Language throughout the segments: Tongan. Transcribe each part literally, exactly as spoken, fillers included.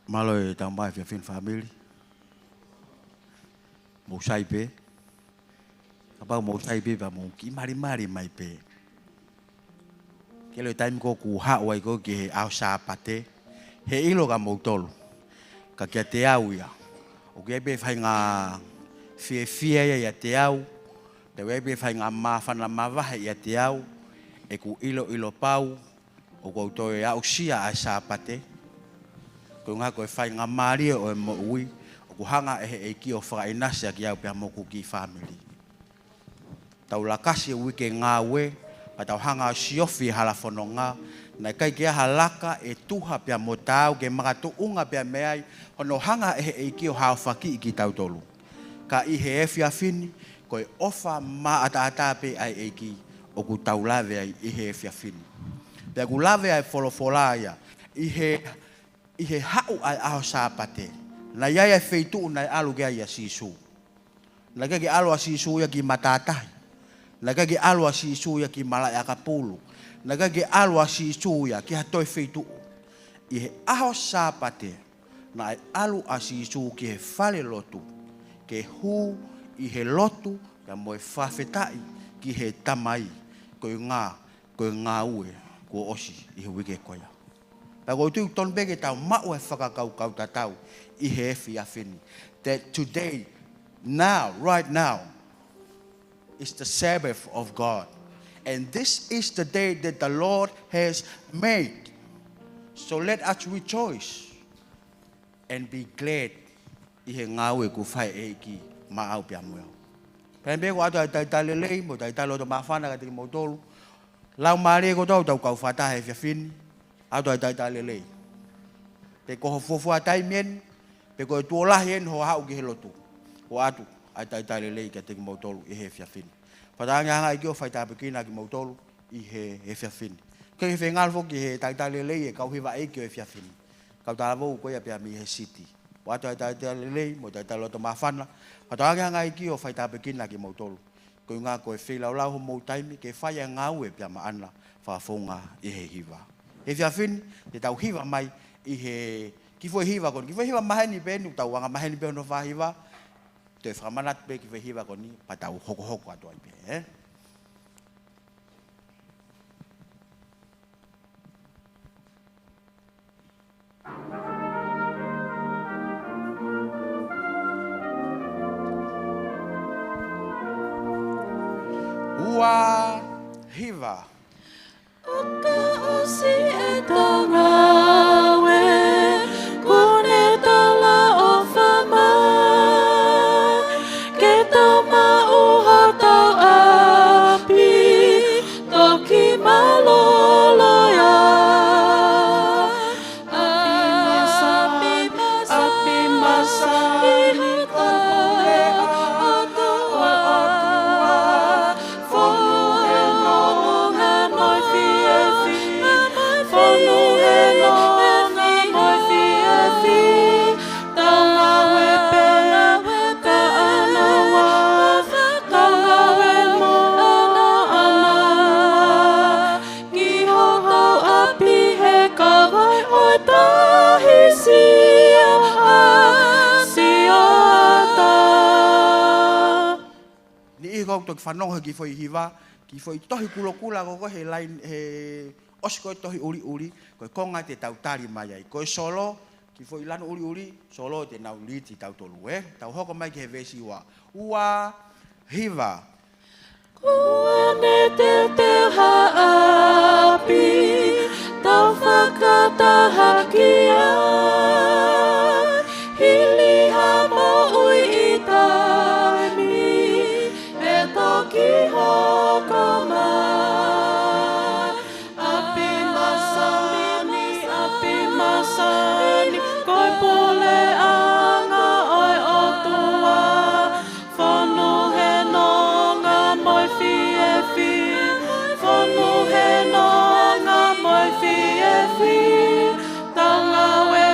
Mālō e tau mai fia fin family. Mou sai pē. Kapau mou sai pē pea mou kiʻi malimali mai pē. Ke ʻilo e taimi ko ē ʻoku haʻu ai ko ē ki he ʻaho Sāpate, he ʻilo kia moutolu. Ka kiate au ia, ʻoku ʻi ai pē faʻahinga fiefia ia ʻiate au, pea ʻoku ʻi ai pē faʻahinga māfana mavahe ʻiate au, ʻeku ʻiloʻilo pau ʻoku ou toe aʻusia ʻa e Sāpate. Koeʻuhi ko e faingamālie ʻo e moʻui, ʻoku hanga ʻe he ʻEiki ʻo fakaʻinasi ʻaki au pea mo hoku kiʻi fāmili. Tau lakasi e uike ngāue, pea tau hanga ʻo siofi e hala fononga, naʻe ʻikai ke ʻi ai ha laka ʻe tuha pea mo taau ke makatuʻunga pea mei ai hono hanga ʻe he ʻEiki ʻo haofakiʻi kitautolu. Ka ʻi he efiafi ni, ko e ʻofa maʻataʻatā pē ʻa e ʻEiki ʻoku tau lave ai ʻi he efiafi ni. Pea ʻoku lave ʻa e folofola ia, ʻi he, ʻi he haʻu ʻa e ʻaho Sāpate, naʻe ʻi ai ʻa e feituʻu naʻe ʻalu ki ai ʻa Sīsū. Naʻe ʻikai ke ʻalu ʻa Sīsū ia ki matātahi. Naʻe ʻikai ke ʻalu ʻa Sīsū ia ki malaʻe ʻakapulu. Naʻe ʻikai ke ʻalu ʻa Sīsū ia ki ha toe feituʻu. ʻI he ʻaho Sāpate, naʻe ʻalu ʻa Sīsū ki he fale lotu, ke hū ʻi he lotu, pea mo e fakafetaʻi ki he Tamai, koeʻuhi ko e ngāue kuo ʻosi ʻi he uike ko ia. Pea ʻoku ou tui ʻoku tonu pē ke tau maʻu e fakakaukau tatau ʻi he efiafi ni. That today, now, right now, is the Sabbath of God. And this is the day that the Lord has made. So let us rejoice and be glad ʻi he ngāue kuo fai ʻe he ʻEiki maʻau pea mo au. Pea pē ko e ʻoatu ʻa e talitali lelei mo e talitali loto māfana kiate kimoutolu. Laumālie kotoa ʻoku tau kau fakataha he efiafi ni, ʻoatu ʻa e talitali lelei. Pe ko ho fuofua taimi eni, pe ko e tuʻo lahi eni hoʻo haʻu ki he lotu, ʻoatu ʻa e talitali lelei kiate kimoutolu ʻi he efiafi ni. Fakatauange ʻe he ʻEiki ʻo faitāpuekina kimoutolu ʻi he efiafi ni. Ke ke feinga foki he talitali lelei e kau hiva ʻeiki ʻo e efiafi ni. Kau talavou ko ia pea mei he siti. ʻOatu ʻa e talitali lelei mo e talitali loto māfana. Fakatauange ʻe he ʻEiki ʻo faitāpuekina kimoutolu. Koeʻuhi ko e feilaulau homou taimi ke fai ʻa e ngāue pea maʻana fakafounga ʻi he hiva. He efiafi ni, te tau hiva mai ʻi he kiʻi foʻi hiva ko eni, kiʻi foʻi hiva maheni pē eni, tau anga maheni pē hono fakahiva, toe fakamanatu pē kiʻi foʻi hiva ko eni, pea tau hokohoko atu ai pē, ē? Ua, hiva. ʻOka ʻosi ʻetau ngāue, kuo ne talaʻofa mai ke tau maʻu hotau ʻapi, toki mālōlō ia. ʻApi masani, ʻapi masani, ko e pule ʻa e ʻOtua. Fonu he nonga mo e fiefia, fonu he nonga mo e fiefia. Tau ngāue pē, ka ʻoku ʻi ai hono ʻofa, tau ngāue mo hono ʻofa. Ki hotau ʻapi he kavai ʻo e Tahi Sioa, Sioata. Niʻihi ʻoku toki fanongo he kiʻi foʻi hiva, kiʻi foʻi tohi kulokula ko ē he laini, he ʻosi ko ē tohi ʻuliʻuli, ko e konga te tau tali mai ai. Ko e solo, kiʻi foʻi lanu ʻuliʻuli, solo te nau liti tautolu, ē? Tau hoko mai ki he veesi ua. Ua, hiva. Kuo ne teuteu ha ʻapi, tau fakataha ki ai. Hili ha moʻui ʻi taimi, ʻe toki hoko mai. ʻApi masani, ʻapi masani, ko e puleʻanga ʻo e ʻOtua. Fonu he nonga mo e fiefia, fonu he nonga mo e fiefia. Tau ngāue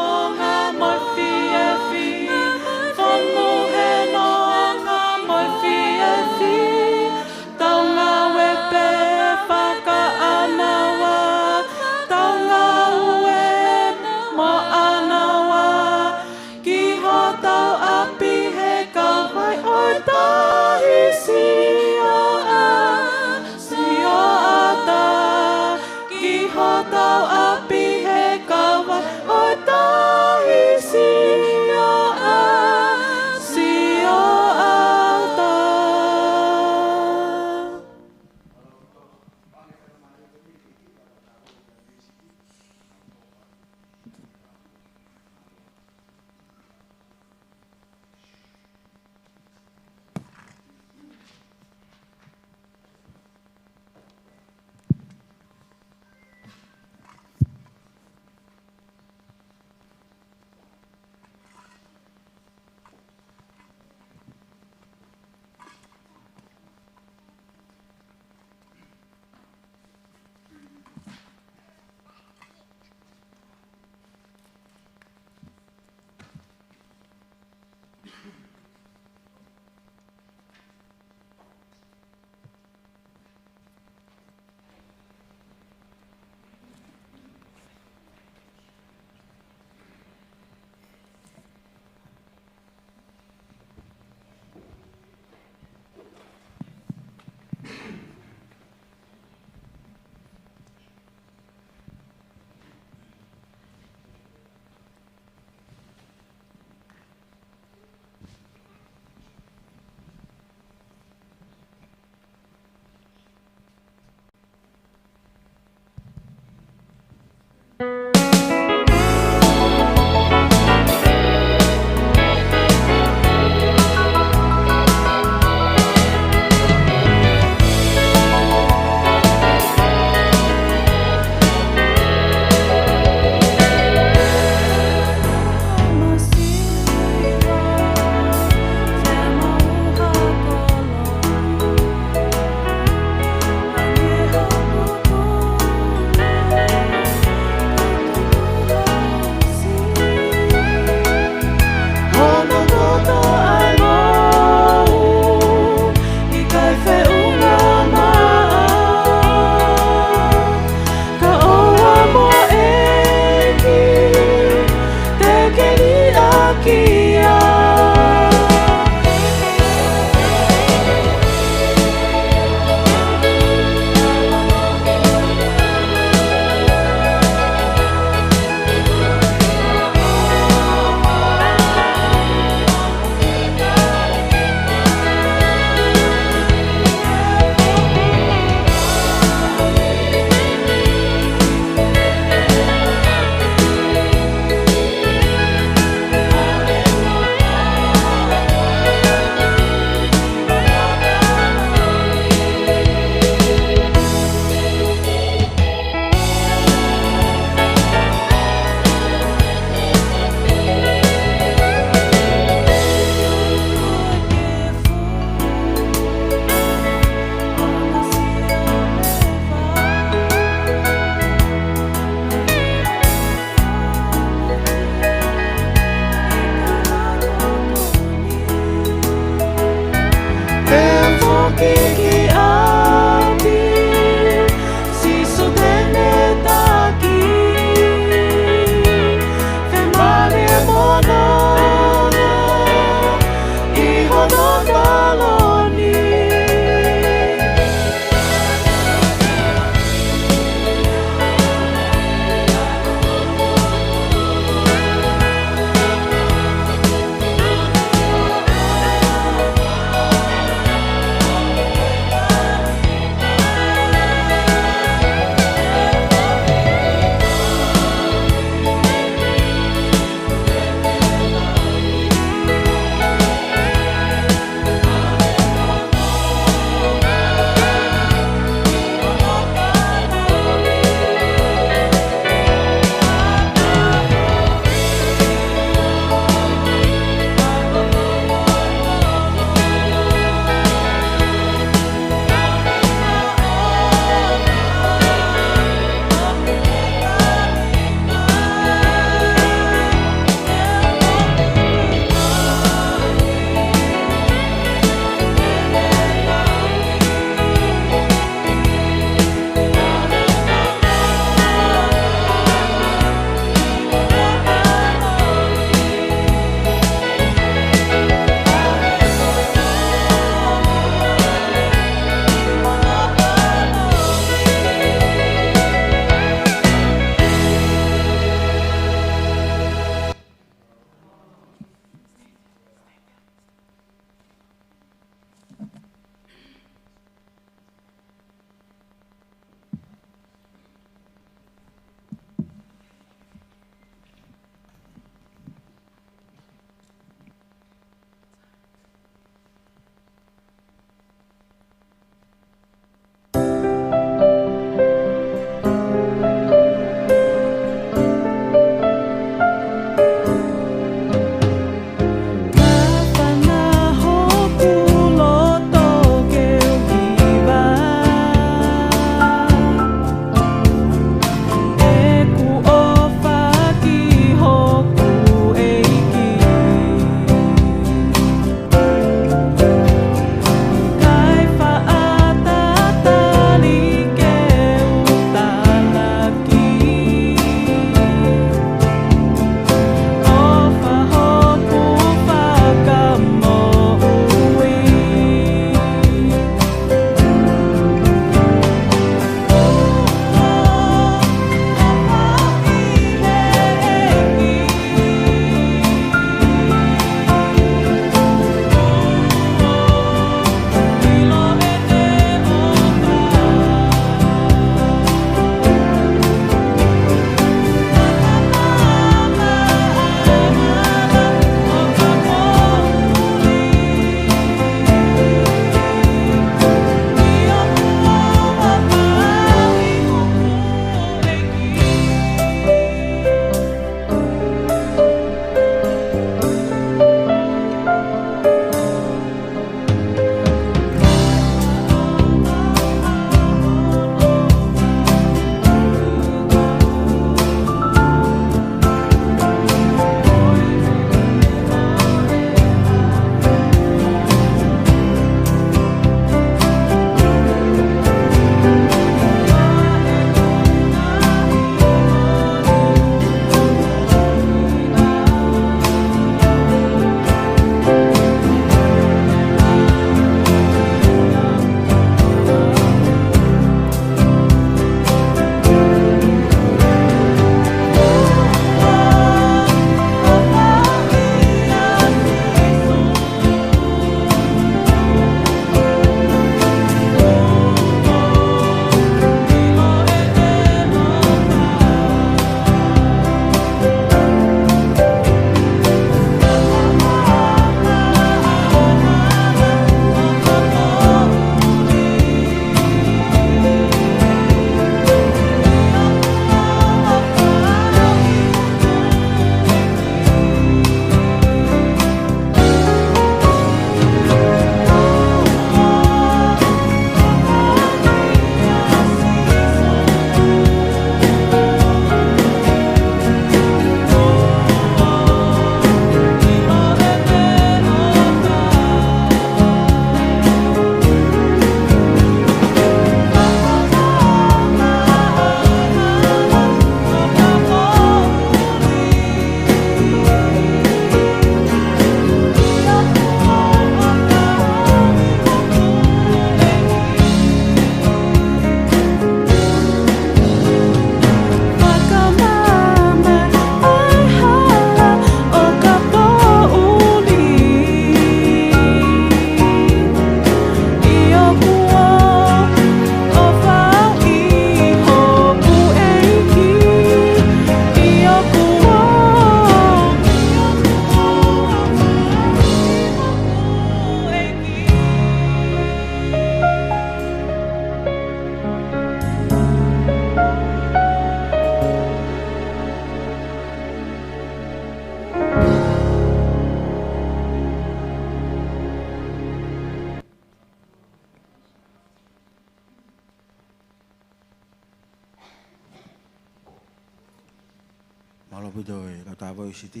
Toe lau tā voi siti,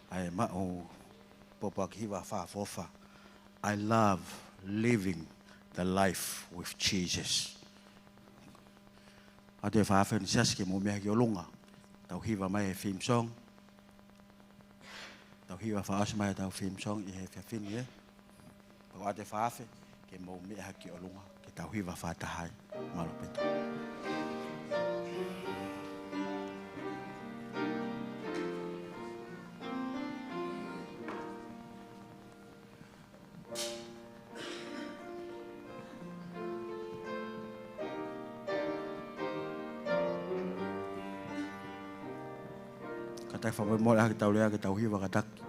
ʻa e maʻu pōpoaki hiva fakaʻofoʻofa. I love living the life with Jesus. ʻOatu e fakaafe ʻa e siasi ke mou meʻa ki ʻolunga. Tau hiva mai e theme song. Tau hiva fakaʻosi mai ʻetau theme song ʻi he efiafi ni ē. Pea ʻoatu e fakaafe ke mou meʻa ki ʻolunga ke tau hiva fakataha ai. Mālō ʻaupito. Kātaki fakamolemole ʻaki ʻetau lea ke tau hiva kātaki.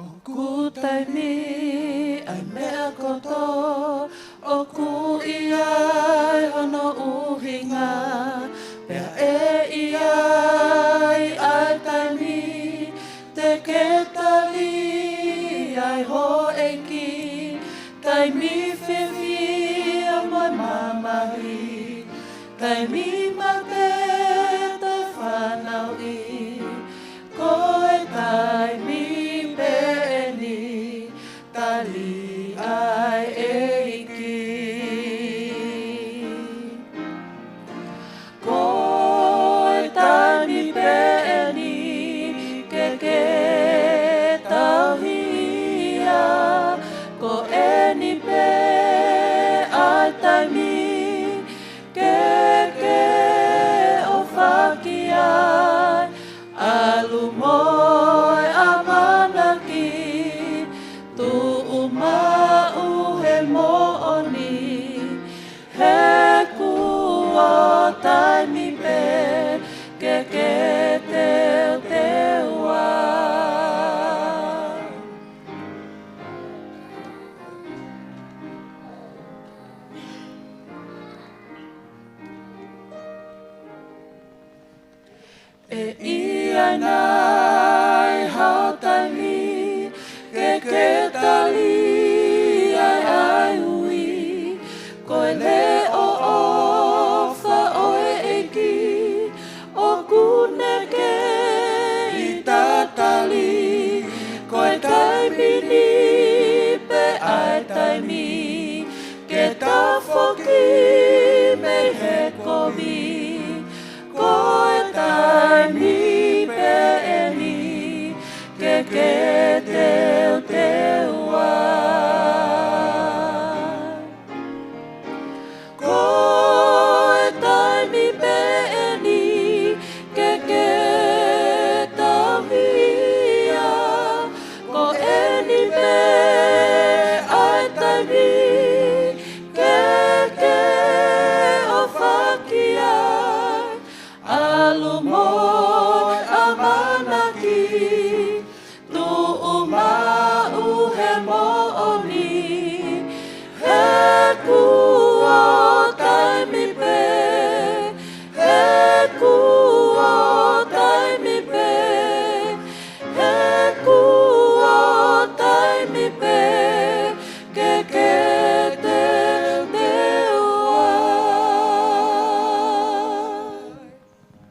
ʻOku taimi ʻa e meʻa kotoa, ʻoku ʻi ai hono ʻuhinga, pea ʻe ʻi ai ʻa e taimi te ke tali ai houʻeiki, taimi fiefia mo e mamahi, taimi mate toe fanauʻi, ko e taimi pē ʻeni tali ai ʻEiki. Ko e taimi pē ʻeni ke ke tauhi ia, ko ʻeni pē ʻa e taimi ke ke ʻofa ki ai, ʻalu mo e ʻamanaki, tuʻu maʻu he moʻoni, he kuo taimi pē ke ke teuteu ai. ʻE ʻi ai nai hao taimi ke ke tali ai ʻa e ui, ko e leʻo ʻofa ʻo e ʻEiki ʻoku ne kei tatali, ko e taimi ni pē ʻa e taimi ke tafoki mei he kovi, ko e taimi pē ʻeni ke ke teuteu ai. Ko e taimi pē ʻeni ke ke tauhi ia, ko ʻeni pē ʻa e taimi ke ke ʻofa ki ai, ʻalu mo e ʻamanaki, tuʻu maʻu he moʻoni, he kuo taimi pē, he kuo taimi pē, he kuo taimi pē ke ke teuteu ai.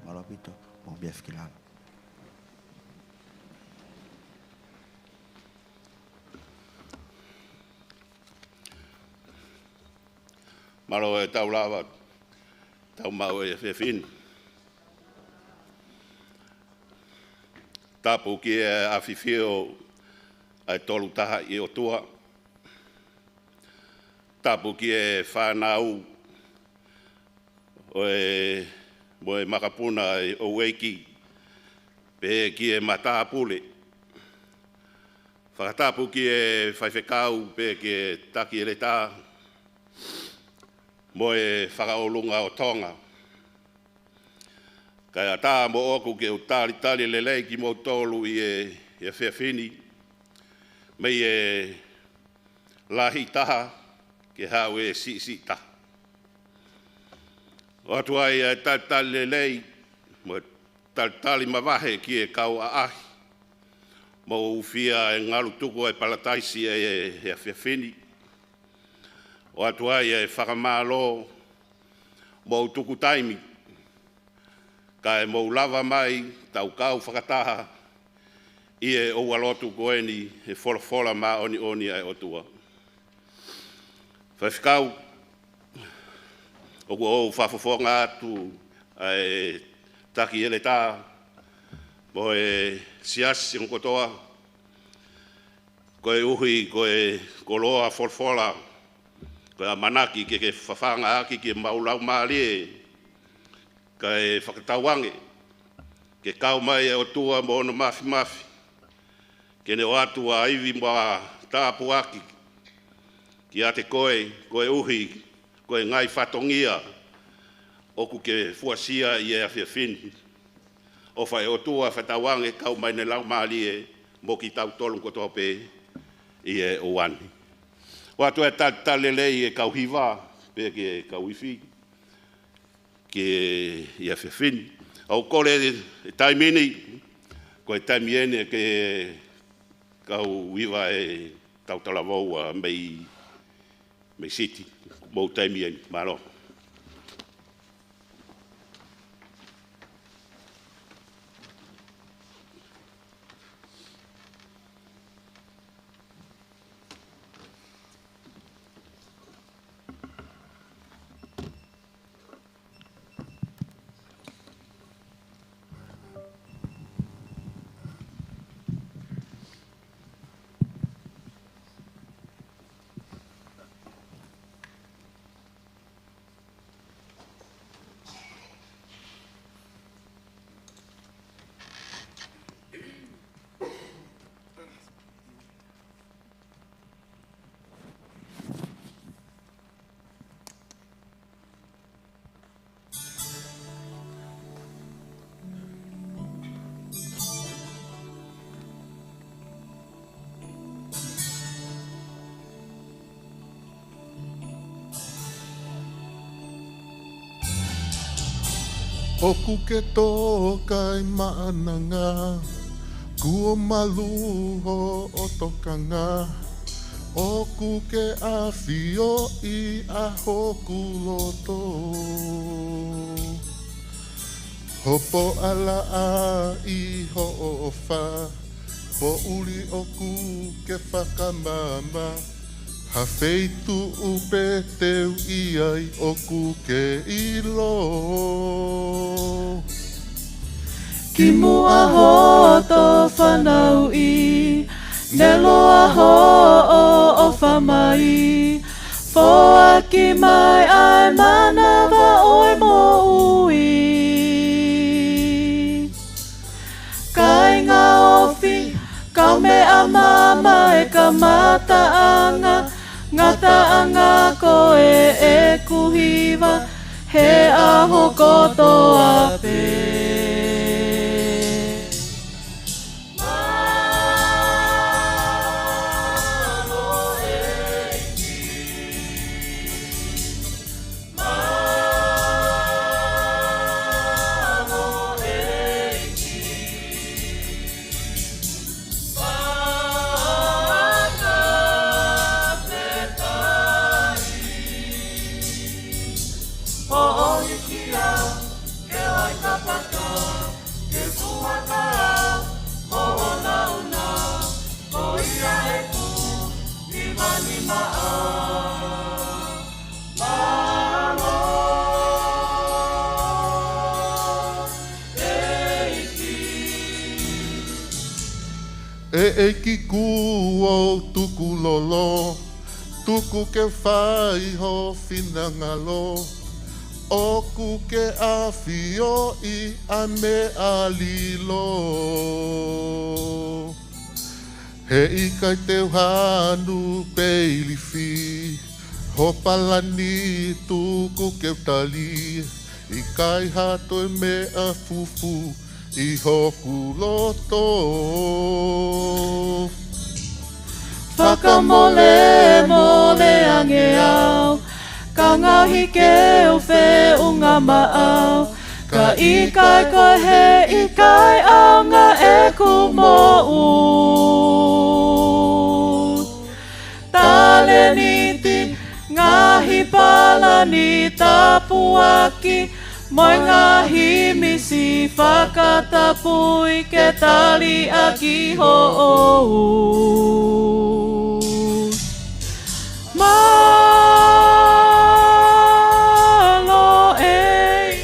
Mālō ʻaupito, mou meʻa ki lalo. Mālō e tau lava, tau maʻu e efiafi ni. Tapu ki he ʻafifio ʻa e Tolu Tahaʻi ʻOtua. Tapu ki he fānau ʻo e, mo e makapuna ʻo e ʻEiki, pehē ki he matāpule. Fakatapu ki he faifekau pehē ki he taki ʻeletā mo e fakaʻolunga ʻo Tonga. Kae ʻatā moʻoku ke u talitali lelei kimoutolu ʻi he, he efiafi ni, mei he lahi taha ke haʻu e siʻisiʻi taha. ʻOatu ai ʻa e talitali lelei mo e talitali mavahe ki he kau ʻaʻahi, mou fie ngalutuku ʻa e palataisi ʻa e, he efiafi ni. ʻOatu ai ʻa e fakamālō mo e tuku taimi kae mou lava mai tau kau fakataha ʻi he ʻoua lotu ko eni he folofola māʻoniʻoni ʻa e ʻOtua. Faifekau, ʻoku ou fakafofonga atu ʻa e taki ʻeletā mo e siasi kotoa, koeʻuhi ko e koloa folofola, ko e ʻamanaki ke ke fafanga ʻaki ke mau laumālie, kae fakatauange ke kau mai e ʻOtua mo hono mafimafi, ke ne ʻoatu ʻa e ivi mo e tāpuaki kiate koe, koeʻuhi ko e ngaahi fatongia ʻoku ke fuesia ʻi he efiafi ni. ʻOfa ʻe ʻOtua fakatauange kau mai ʻene laumālie mo kitautolu kotoa pē ʻi he ʻaho ni. ʻOatu e talitali lelei e kau hiva pea ki he kau ifi ki he efiafi ni. ʻOku ou kole e taimi ni, ko e taimi eni ke kau hiva e tau talavou ʻa mei, mei Siti, mou taimi eni, mālō. ʻOku ke tō kai maʻananga, kuo malu hoʻo tokanga. ʻOku ke ʻafioʻi ʻa hoku loto. Hopo ʻalaʻā ʻi hoʻo ʻofa, poʻuli ʻoku ke fakamaama. Ha feituʻu pē te u ʻi ai ʻoku ke ʻilo. Kimuʻa hoto fanauʻi, neloa hoʻo ʻofa mai. Foaki mai ʻa e manava ʻo e moʻui. Kāinga ofi, kaumeʻa maama e kamataʻanga, ngataʻanga ko e ʻeku hiva, he ʻaho kotoa pē. Ko ia ʻeku hiva ni maʻa. Mālō ʻEiki. ʻE ʻEiki kuo u tukulolo, tuku ke fai ho finangalo, ʻoku ke ʻafioʻi ʻa e meʻa lilo. He ʻikai te u hanu pe ilifi, ho palani tuku ke u tali, ʻikai ha toe meʻa fufū ʻi hoku loto. Fakamolemole ange au, ka ngaohi ke u feʻunga maʻau, ka ʻikai ko e he ʻikai ʻaonga ʻeku moʻui. Talēniti, ngaahi palani, tāpuaki, mo e ngaahi misi fakatapui ke tali ʻaki hoʻo ui. Mālō ʻEiki.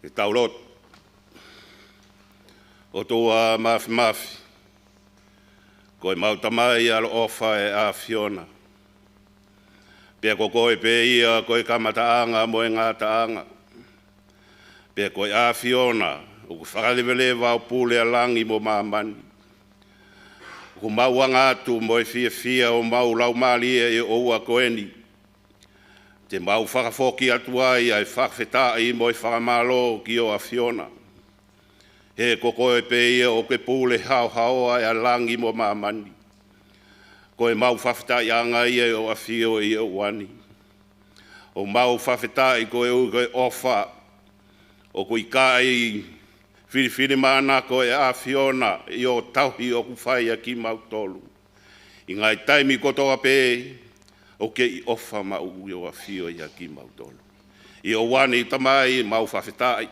Ke tau lotu. ʻOtua Māfimafi, ko ʻemau Tamai ʻaloʻofa ʻa e ʻAfiona. Pea ko koe pē ia ko e kamataʻanga mo e ngataʻanga. Pea ko e ʻAfiona ʻoku fakaleveleva ʻo pule ʻa langi mo māmani. ʻOku mau anga atu mo e fiefia ʻo mau laumālie ʻi he ʻaho ko eni. Te mau fakafoki atu ai ʻa e fakafetaʻi mo e fakamālō ki ho ʻAfiona. He ko koe pē ia ʻoku ke pule haohaoa ʻa langi mo māmani. Ko ʻemau fakafetaʻiʻanga ia ʻi ho ʻAfio ʻi he ʻaho ni. ʻOku mau fakafetaʻi koeʻuhi ko e ʻofa ʻoku ʻikai filifilimānako ʻa e ʻAfiona ʻi hoʻo tauhi ʻoku fai ʻa kimautolu. ʻI he ngaahi taimi kotoa pē, ʻoku ke ʻi ʻofa maʻu ʻi ho ʻAfio ʻia kimautolu. ʻI he ʻaho ni Tamai, mau fakafetaʻi.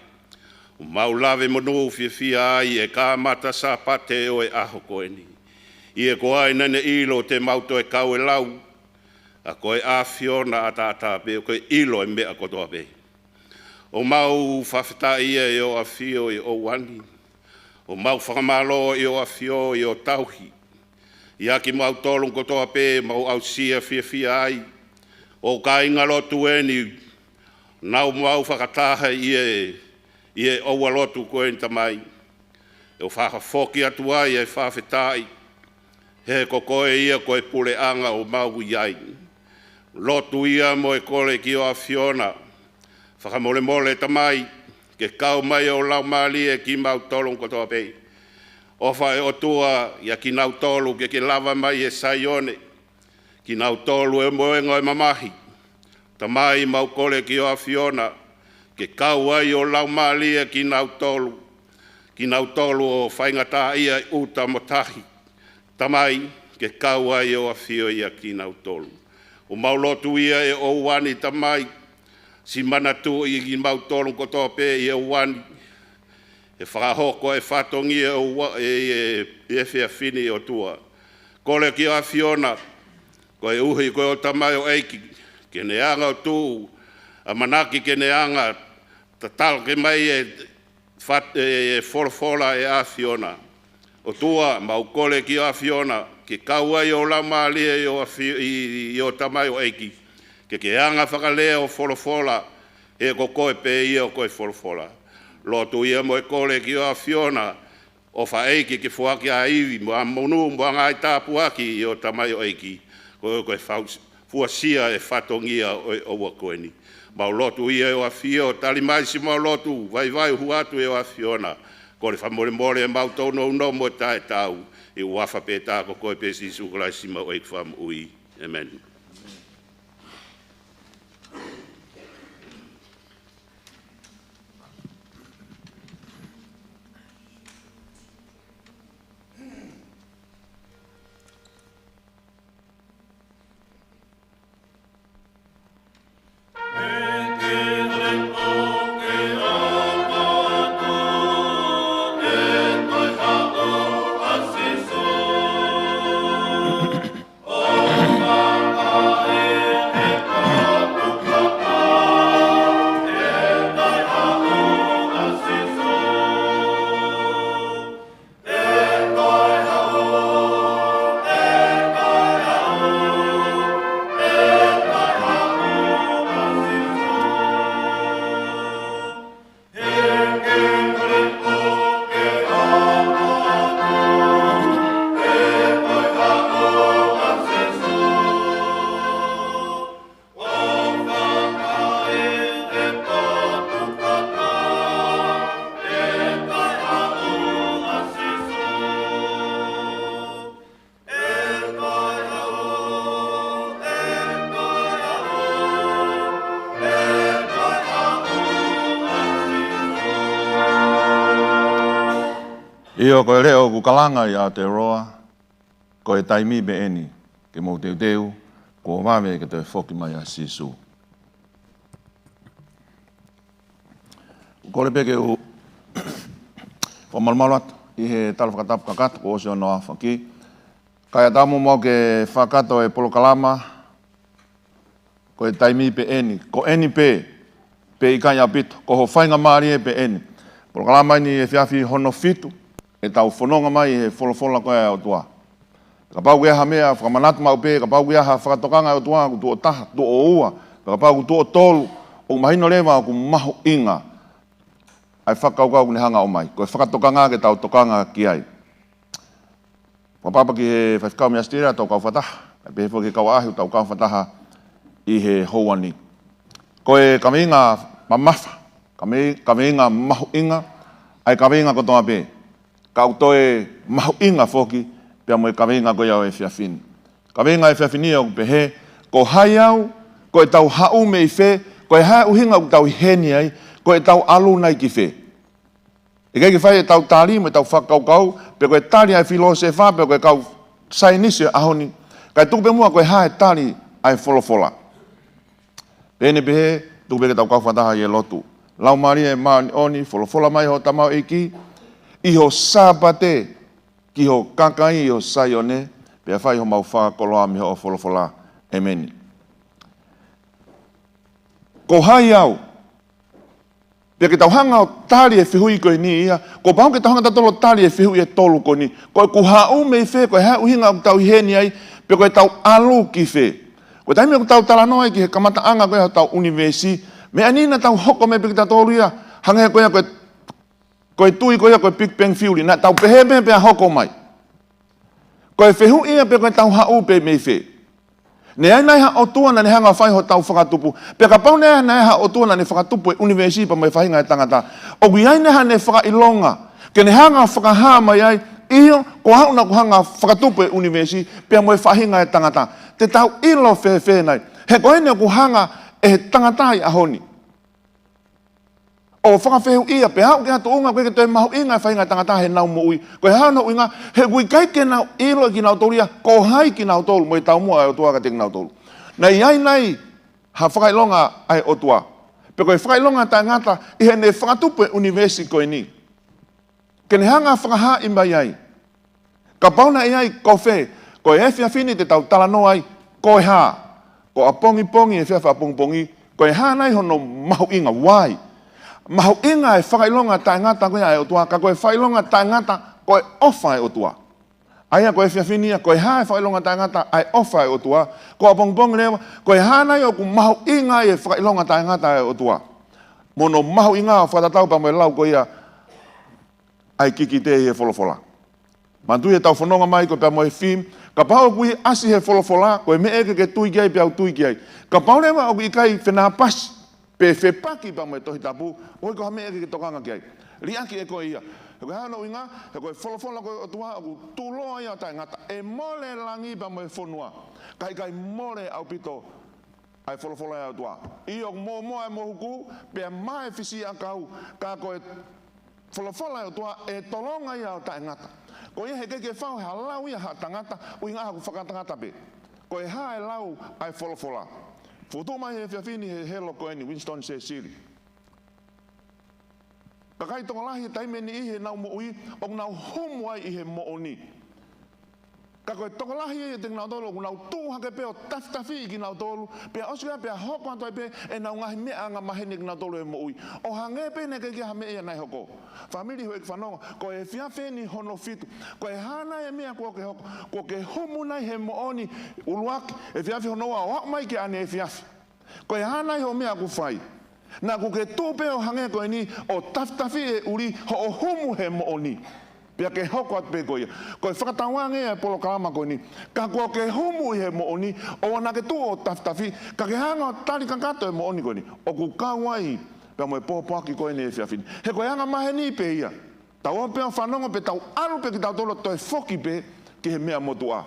ʻOku mau lave monū fiefia ai ʻi he kamata Sāpate ʻo e ʻaho ko eni. ʻI he ko hai naʻa ne ʻilo te mau toe kau ʻe lau. ʻA ko e ʻAfiona ʻataʻatā pē ʻoku ke ʻilo ʻa e meʻa kotoa pē. ʻOku mau fakafetaʻi ia ʻi ho ʻAfio ʻi he ʻaho ni. ʻOku mau fakamālō ʻi ho ʻAfio ʻi hoʻo tauhi ʻia kimautolu kotoa pē ʻoku mau aʻusia fiefia ai. ʻO kāinga lotu eni, naʻa mau fakataha ʻi he, ʻi he ʻaho lotu ko eni Tamai. ʻOku fakafoki atu ai ʻa e fakafetaʻi. He ko koe ia ko e puleʻanga ʻoku mau ʻi ai. Lotu ia mo e kole ki ho ʻAfiona. Fakamolemole Tamai, ke kau mai ho Laumālie kimautolu kotoa pē. ʻOfa ʻe ʻOtua ʻia kinautolu ke ke lava mai ʻi Saione. Kinautolu ʻoku mohenga ʻo e mamahi. Tamai, mau kole ki ho ʻAfiona, ke kau ai ho Laumālie kinautolu. Kinautolu ʻoku faingataʻaʻia ʻi ʻuta mo tahi. Tamai, ke kau ai ho ʻAfio ʻia kinautolu. ʻOku mau lotu ia ʻi he ʻaho ni Tamai, siʻi manatuʻi kimautolu kotoa pē ʻi he ʻaho ni. ʻE fakahoko e fatongia ʻo ua, ʻe, ʻe, ʻe efiafi ni ʻOtua. Kole ki ho ʻAfiona, koeʻuhi ko ho tamaioʻeiki, ke ne hanga ʻo tuʻu, ʻamanaki ke ne hanga, tatala ke mai e fat-, e, e folofola ʻa e ʻAfiona. ʻOtua, mau kole ki ho ʻAfiona, ke kau ai ho Laumālie ʻi ho ʻAfi-, ʻi, ʻi, ʻi ho tamaioʻeiki. Ke ke hanga fakalea ho folofola, he ko koe pē ia ʻoku ko e folofola. Lotu ia mo e kole ki ho ʻAfiona, ʻofa ʻEiki ke foaki ʻa e ivi, mo e monū, mo e ngaahi tāpuaki ʻi ho tamaioʻeiki. Ko, ko e fau-, fuesia e fatongia ʻo e ʻaho ko eni. Mau lotu ia ʻi ho ʻAfio, tali mai siʻemau lotu, vaivai hū atu ʻi ho ʻAfiona. Kole fakamolemole ʻemau tōnounou mo taʻetaau, ʻi he huafa pē taha ko koe pē Sīsū Kalaisi homau ʻEiki Fakamoʻui. ʻĒmeni. ʻIo, ko e leʻo ʻoku kalanga ʻi Aotearoa, ko e taimi pē ʻeni ke mou teuteu, kuo vave ke toe foki mai ʻa Sīsū. Kole pē ke u fakamalumalu atu ʻi he tala fakatapu kakato kuo ʻosi hono aofaki. Kae ʻatā muʻa ke fakakakato e polokalama, ko e taimi pē ʻeni, ko ʻeni pē, pe ʻikai ʻaupito, ko ho faingamālie pē ʻeni. Polokalama ʻeni efiafi hono fitu, ʻetau fononga mai he folofola ko ia ʻa e ʻOtua. Kapau ʻoku ʻi ai ha meʻa, fakamanatu maʻu pē, kapau ʻoku ʻi ai ha fakatokanga ʻa e ʻOtua ʻoku tuʻo taha, tuʻo ua, kapau ʻoku tuʻo tolu, ʻoku mahino leva ʻoku mahuʻinga ʻa e fakakaukau ʻoku ne hanga ʻo ʻomai, ko e fakatokanga ke tau tokanga ki ai. Fakapapau ki he faifekau mei ʻAositelēlia, tau kau fakataha, kae pehē foki ki he kau ʻaʻahi ʻoku tau kau fakataha ʻi he houa ni. Ko e kaveinga mamafa, kavei-, kaveinga mahuʻinga, ʻa e kaveinga kotoa pē. Ka ʻoku toe mahuʻinga foki pea mo e kaveinga ko ia ʻo e efiafi ni. Kaveinga efiafi ni ʻoku pehē, ko hai au, ko ʻetau haʻu mei fē, ko e hā e ʻuhinga ʻoku tau ʻi heni ai, ko ʻetau ʻalu nai ki fē. ʻIkai ke fai ʻetau tali mo ʻetau fakakaukau, pe ko e tali ʻa e filōsefa, pe ko e kau saienisi ʻo e ʻaho ni. Kae tuku pē muʻa ko e hā e tali ʻa e folofola. Pehē ni pē, tuku pē ke tau kau fakataha ʻi he lotu. Laumālie Māʻoniʻoni, folofola mai ho tamaioʻeiki, ʻi ho Sāpate, ki ho kakai ʻi ho Saione, pea fai homau fakakoloa mei hoʻo folofola. ʻEmeni. Ko hai au? Pea ke tau hanga ʻo tali e fehuʻi ko eni ia, kuo pau ke tau hanga tautolu ʻo tali e fehuʻi ʻe tolu ko eni. Ko ʻeku haʻu mei fē, ko e hā e ʻuhinga ʻoku tau ʻi heni ai, pe ko ʻetau ʻalu ki fē. Ko e taimi ʻoku tau talanoa ai ki he kamataʻanga ko ia hotau ʻunivēsi, meʻa ni naʻa tau hoko mai pē kitautolu ia, hangē ko ia ko e, ko e tui ko ia ko e Big Bang Theory, naʻa tau pehē pē pea hoko mai. Ko e fehuʻi ia pe ko ʻetau haʻu pē mei fē. Naʻe ʻi ai nai ha ʻOtua naʻa ne hanga ʻo fai hotau fakatupu. Pea kapau naʻe ʻi ai nai ha ʻOtua naʻa ne fakatupu e ʻunivēsi pea mo e faʻahinga ʻo e tangata, ʻoku ʻi ai nai haʻane fakaʻilonga ke ne hanga ʻo fakahā mai ai, ʻio, ko au naʻa ku hanga ʻo fakatupu e ʻunivēsi pea mo e faʻahinga ʻo e tangata. Te tau ʻilo fēfē nai? He ko eni ʻoku hanga ʻe he tangata ʻi he ʻaho ni ʻo fakafehuʻia pea aʻu ki ha tuʻunga ʻoku ʻikai ke toe mahuʻinga e faʻahinga ʻo e tangata heʻenau moʻui. Ko e hā hono ʻuhinga? He ʻoku ʻikai ke nau ʻilo ʻe kinautolu ia ko hai kinautolu mo e taumuʻa ʻa e ʻOtua kiate kinautolu. Naʻe ʻi ai nai ha fakaʻilonga ʻa e ʻOtua, pe ko e fakaʻilonga taʻengata ʻi heʻene fakatupu e ʻunivēsi ko eni, ke ne hanga ʻo fakahaaʻi mai ai? Kapau naʻe ʻi ai, ko fē? Ko e efiafi ni te tau talanoa ai, ko e hā? Ko ʻapongipongi, efiafi ʻapongipongi, ko e hā nai hono mahuʻinga? Why? Mahuʻinga e fakaʻilonga taʻengata ko ia ʻa e ʻOtua, ka ko e fakaʻilonga taʻengata ko e ʻofa ʻa e ʻOtua. ʻA ia ko e efiafi ni ia, ko e hā e fakaʻilonga taʻengata ʻa e ʻofa ʻa e ʻOtua? Ko ʻapongipongi leva, ko e hā nai ʻoku mahuʻinga ai e fakaʻilonga taʻengata ʻa e ʻOtua? Mo hono mahuʻinga ʻo fakatatau pea mo e lau ko ia ʻa e kikite ʻi he folofola. Manatuʻi ʻetau fononga mai ko ia pea mo e theme, kapau ʻoku ʻasi he folofola, ko e meʻa ia ke ke tui ki ai pea u tui ki ai. Kapau leva ʻoku ʻikai fenāpasi pe fepaki pea mo e Tohi Tapu, ʻoku ʻikai ko ha meʻa ia ke ke tokanga ki ai. Liʻaki ʻe koe ia. He ko e hā hono ʻuhinga? He ko e folofola ko ia ʻa e ʻOtua ʻoku tuʻuloa ia ʻo taʻengata. ʻE mole e langi pea mo e fonua, ka ʻikai mole ʻaupito ʻa e folofola ʻa e ʻOtua. ʻIo, ʻoku mōmoa e mohuku, pea mā e fisiʻiʻakau, ka ko e folofola ʻa e ʻOtua ʻe tolonga ia ʻo taʻengata. Ko ia he ʻikai ke fau he ʻe lau ia ʻe ha tangata, ʻuhinga ʻoku fakatangata pē. Ko e hā e lau ʻa e folofola? Fokotuʻu mai he efiafi ni ʻe he helo ko eni, Winston Churchill. Kakai tokolahi he taimi ni ʻi heʻenau moʻui, ʻoku nau humu ai ʻi he moʻoni. Ka ko e tokolahi ia ʻiate kinautolu, ʻoku nau tuʻu hake pē ʻo tafitafiʻi kinautolu, pea ʻosi ia pea hoko atu ai pē ʻenau ngaahi meʻa angamaheni ʻa kinautolu he moʻui. ʻO hangē pē naʻe ʻikai ke ʻi ai ha meʻa ia naʻe hoko. Fāmili, houʻeiki fanongo, ko e efiafi ni hono fitu. Ko e hā nai e meʻa kuo ke hoko? Kuo ke humu nai he moʻoni? ʻUluaki, efiafi hono ua ʻo aʻu mai ki he ʻaneefiafi. Ko e hā nai hoʻo meʻa ʻoku fai? Naʻa kuo ke tuʻu pē ʻo hangē ko eni ʻo tafitafiʻi e ʻuli hoʻo humu he moʻoni, pea ke hoko atu pē ko ia. Ko e fakatauange ʻa e polokalama ko eni. Ka kuo ke humu ʻi he moʻoni, ʻoua naʻa ke tuʻu ʻo tafitafiʻi, ka ke hanga ʻo tali kakato e moʻoni ko eni. ʻOku kau ai pea mo e pōpoaki ko eni he efiafi ni. He ko e angamaheni pē ia. Tau ō pē ʻo fanongo pea tau ʻalu pē kitautolu ʻo toe foki pē ki he meʻa motuʻa.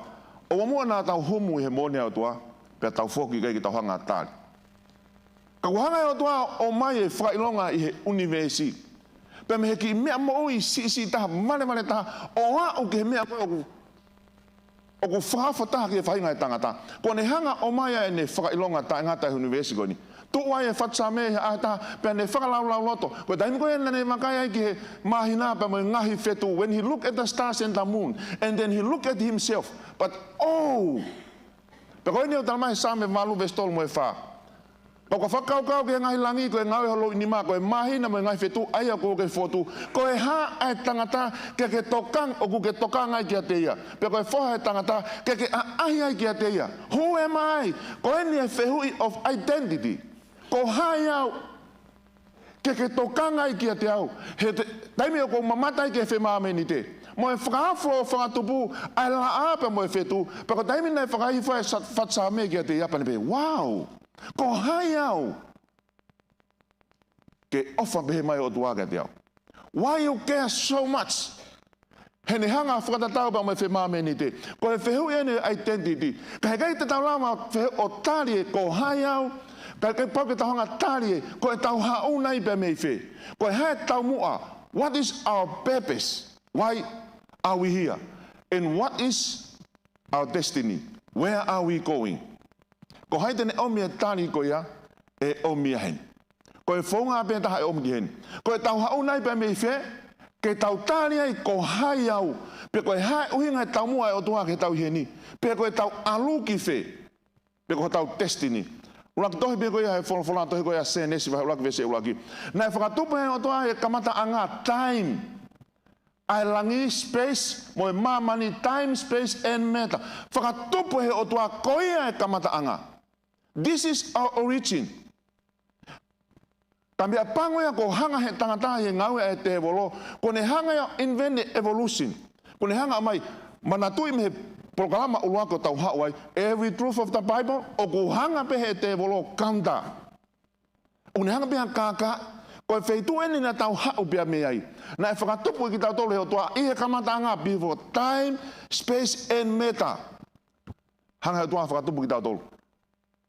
ʻOua muʻa naʻa tau humu ʻi he moʻoni ʻa e ʻOtua, pea tau foki ʻikai ke tau hanga ʻo tali. Ka kuo hanga ʻe he ʻOtua ʻo ʻomai e fakaʻilonga ʻi he ʻunivēsi. Pea mei he kiʻi meʻa moʻui siʻisiʻi taha, valevale taha, ʻo aʻu ki he meʻa ko ē ʻoku, ʻoku fakaofo taha ki he faʻahinga ʻo e tangata. Kuo ne hanga ʻo ʻomai ʻa ʻene fakaʻilonga taʻengata ʻi he ʻunivēsi ko eni. Tuʻu ai e Fatu Saame he ʻaho ʻe taha, pea ne fakalaulauloto. Ko e taimi ko ē naʻa ne vakai ai ki he māhina pea mo e ngaahi fetuʻu. When he look at the stars and the moon, and then he look at himself. But, oh, pea ko eni ʻoku talamai he Saame valu veesi tolu mo e fā. Ka ʻoku ke fakakaukau ki he ngaahi langi, ko e ngāue ho louʻi nima, ko e māhina mo e ngaahi fetuʻu, ʻa ia ʻoku ke fokotuʻu. Ko e hā ʻa e tangata ke ke tokanga, ʻoku ke tokanga ai kiate ia? Pea ko e foha ʻo e tangata ke ke ʻaʻahi ai kiate ia? Who am I? Ko eni e fehuʻi of identity. Ko hai au ke ke tokanga ai kiate au? He te, taimi ʻoku ou mamata ai ki he femāmenite mo e fakaofo ʻo e fakatupu, ʻa e laʻā pea mo e fetuʻu. Pea ko e taimi naʻe fakahifo ai e sa-, Fatu Saame kiate ia pea ne pehē, wow! Ko hai au ke ʻofa pehē mai ʻOtua kiate au? Why you care so much? He ne hanga fakatatau pea mo e femāmenite. Ko e fehuʻi eni ʻo e identity. Ka heʻikai te tau lava fehuʻi ʻo tali e ko hai au. Ka ʻikai pau ke tau hanga tali e ko ʻetau haʻu nai pea mei fē. Ko e hā e taumuʻa? What is our purpose? Why are we here? And what is our destiny? Where are we going? Ko hai te ne ʻomi e tali ko ia ʻe ʻomi ia heni? Ko e founga pē taha ʻe ʻomi ki heni. Ko ʻetau haʻu nai pea mei fē, ke tau tali ai ko hai au, pe ko e hā e ʻuhinga e taumuʻa e ʻOtua ke tau ʻi heni, pe ko ʻetau ʻalu ki fē, pe ko hotau destiny. ʻUluaki tohi pē ko ia he folofola, tohi ko ia Sēnesi vahe ʻuluaki veesi ʻuluaki. Naʻe fakatupu ʻe he ʻOtua he kamataʻanga, time, ʻa e langi, space, mo e māmani, time, space, and matter. Fakatupu ʻe he ʻOtua, ko ia e kamataʻanga. This is our origin. Ka meʻapango ia kuo hanga he tangata ʻi he ngāue ʻa e tēvolo, kuo ne hanga ia ʻo invent e evolution. Kuo ne hanga mai, manatuʻi mei he polokalama ʻuluaki ʻoku tau haʻu ai, every truth of the Bible, ʻoku hanga pē he tēvolo ʻo counter. ʻOku ne hanga pē ʻo kākaaʻi, ko e feituʻu eni naʻa tau haʻu pea mei ai. Naʻe fakatupu kitautolu ʻe he ʻOtua ʻi he kamataʻanga, before time, space, and matter. Hanga he ʻOtua fakatupu kitautolu.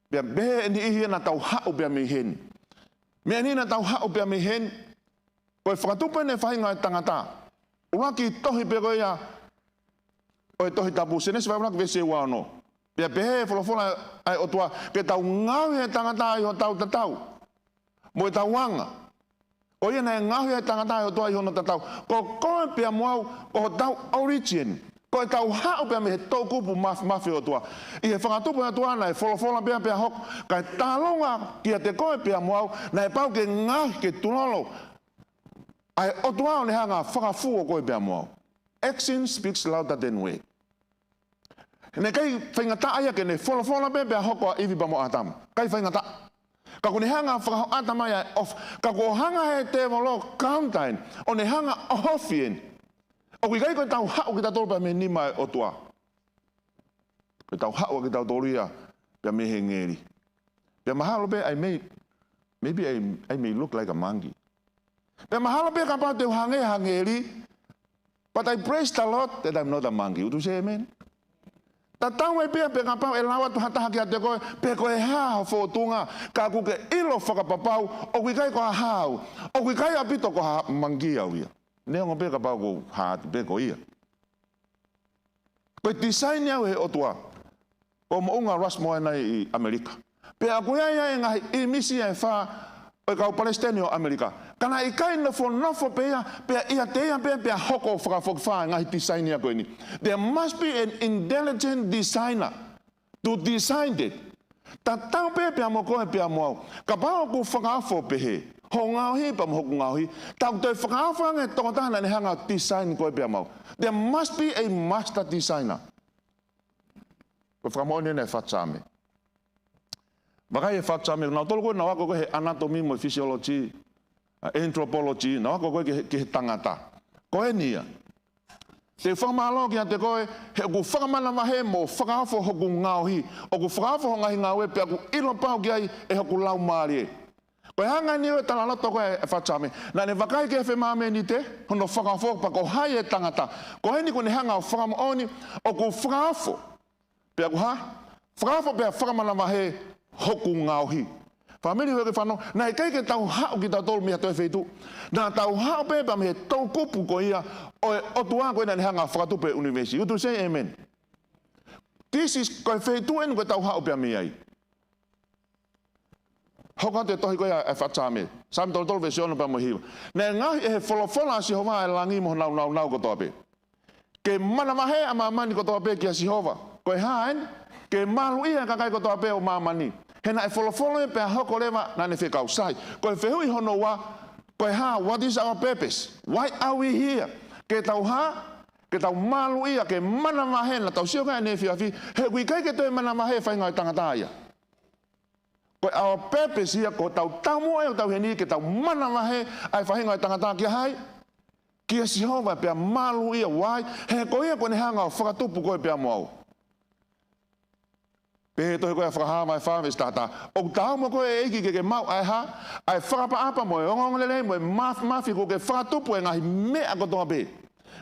Pea pehē ʻe niʻihi naʻa tau haʻu pea mei heni. Meʻa ni naʻa tau haʻu pea mei heni. Ko e fakatupu eni e faʻahinga ʻo e tangata. ʻUluaki tohi pē ko ia ʻo e Tohi Tapu, Sēnesi vahe ʻuluaki veesi ua ono. Pea pehē e folofola ʻa e ʻOtua, ke tau ngaohi e tangata ʻi hotau tatau mo ʻetau anga. Ko ia naʻe ngaohi ai e tangata ʻe he ʻOtua ʻi hono tatau. Ko koe pea mo au, ko hotau origin. Ko ʻetau haʻu pea mei he toʻukupu maf-, mafimafi ʻo e ʻOtua. ʻI he fakatupu ʻe he ʻOtua naʻe folofola pea pea hoko. Kae tālunga kiate koe pea mo au, naʻe pau ke ngaohi, ke tulolo ʻa e ʻOtua ʻo ne hanga fakafua koe pea mo au. Action speaks louder than word. Naʻe ʻikai faingataʻa ia ke ne folofola pē pea hoko ʻa ʻIvi pea mo ʻĀtama. ʻIkai faingataʻa. Ka kuo ne hanga fakahoʻata mai ʻa e ʻofa. Ka kuo hanga he tēvolo ʻo counter eni, ʻo ne hanga ʻohofi eni. ʻOku ʻikai ko ʻetau haʻu kitautolu pea mei he nima ʻo e ʻOtua. Ko ʻetau haʻu kitautolu ia pea mei he ngeli. Pea mahalo pē I may, maybe I, I may look like a monkey. Pea mahalo pē kapau te u hangē ha ngeli, but I praise the Lord that I'm not a monkey. Would you say amen? Tatau ai pē pe kapau ʻe lau atu ha taha kiate koe, pe ko e hā ho fōtunga, ka ʻoku ke ʻilo fakapapau, ʻoku ʻikai ko ha hā au, ʻoku ʻikai ʻaupito ko ha monkey au ia. Neongo pē kapau ʻoku ou hā atu pē ko ia. Ko e design au ʻe he ʻOtua. Ko e moʻunga Rushmore ʻeni ʻi ʻAmelika. Pea ʻoku ʻi ai ʻa e ngaahi ʻīmisi ʻe fā ʻo e kau palesiteni ʻo ʻAmelika. Ka naʻe ʻikai nofonofo pē ia, pea ʻiate ia pē, pea hoko fakafokifā e ngaahi design ia ko eni. There must be an intelligent designer to design it. Tatau pē pea mo koe pea mo au. Kapau ʻoku fakaofo pehē ho ngaohi pea mo hoku ngaohi, tau toe fakaofo ange e tokotaha naʻa ne hanga design koe pea mo au. There must be a master designer. Ko e fakamoʻoni ʻeni ʻa e Fatu Saame. Vakai e Fatu Saame, nautolu ko ē naʻa nau ako ko ē he anatomy mo e physiology, ʻa e anthropology, naʻa nau ako ko ē ki he, ki he tangata. Ko eni ia. Te u fakamālō kiate koe, he ʻoku fakamanavahē mo fakaofo hoku ngaohi, ʻoku fakaofo ho ngaahi ngāue pea ʻoku ʻilo pau ki ai ʻe hoku laumālie. Ko e anga eni ʻo e talaloto ko ē ʻa e Fatu Saame. Naʻa ne vakai ki he femāmenite, hono fakaofo pea ko hai e tangata. Ko eni kuo ne hanga ʻo fakamoʻoni, ʻoku fakaofo. Pea ʻoku hā? Fakaofo pea fakamanavahē hoku ngaohi. Fāmili, houʻeiki fanongo, naʻe ʻikai ke tau haʻu kitautolu mei ha toe feituʻu. Naʻa tau haʻu pē pea mei he toʻukupu ko ia ʻo e ʻOtua ko ia naʻa ne hanga ʻo fakatupu e ʻunivēsi. Would you say amen? This is, ko e feituʻu eni ko ē ʻoku tau haʻu pē mei ai. Hoko atu e tohi ko ia ʻa e faʻahi Saame. Saame tolu tolu veesi ono pea mo e hiva. Naʻe ngaohi ʻe he folofola ʻa Sihova ʻa e langi mo honau nāunau kotoa pē, ke manavahē ʻa māmani kotoa pē kia Sihova. Ko e hā eni? Ke maluʻi ʻa e kakai kotoa pē ʻo māmani. He naʻe folofola ia pea hoko leva, naʻa ne fekau. Sai, ko e fehuʻi hono ua, ko e hā, what is our purpose? Why are we here? Ke tau hā? Ke tau maluʻi ia, ke manavahē. Naʻa tau sio ki ai ʻanefē, he ʻoku ʻikai ke toe manavahē e faʻahinga ʻo e tangata ia. Ko e our purpose ia, ko hotau taumuʻa ia ʻoku tau ʻi heni, ke tau manavahē ʻa e faʻahinga ʻo e tangata kia hai? Kia Sihova, pea maluʻi ia. Why? He ko ia kuo ne hanga ʻo fakatupu koe pea mo au. Pehē ʻe he tohi ko ia ʻa Fakahā vahe fā veesi taha taha: ʻOku taau mo koe, ʻEiki, ke ke maʻu ʻa e hā? ʻA e fakaʻapaʻapa mo e ongoongolelei mo e māfimafi kuo ke fakatupu e ngaahi meʻa kotoa pē.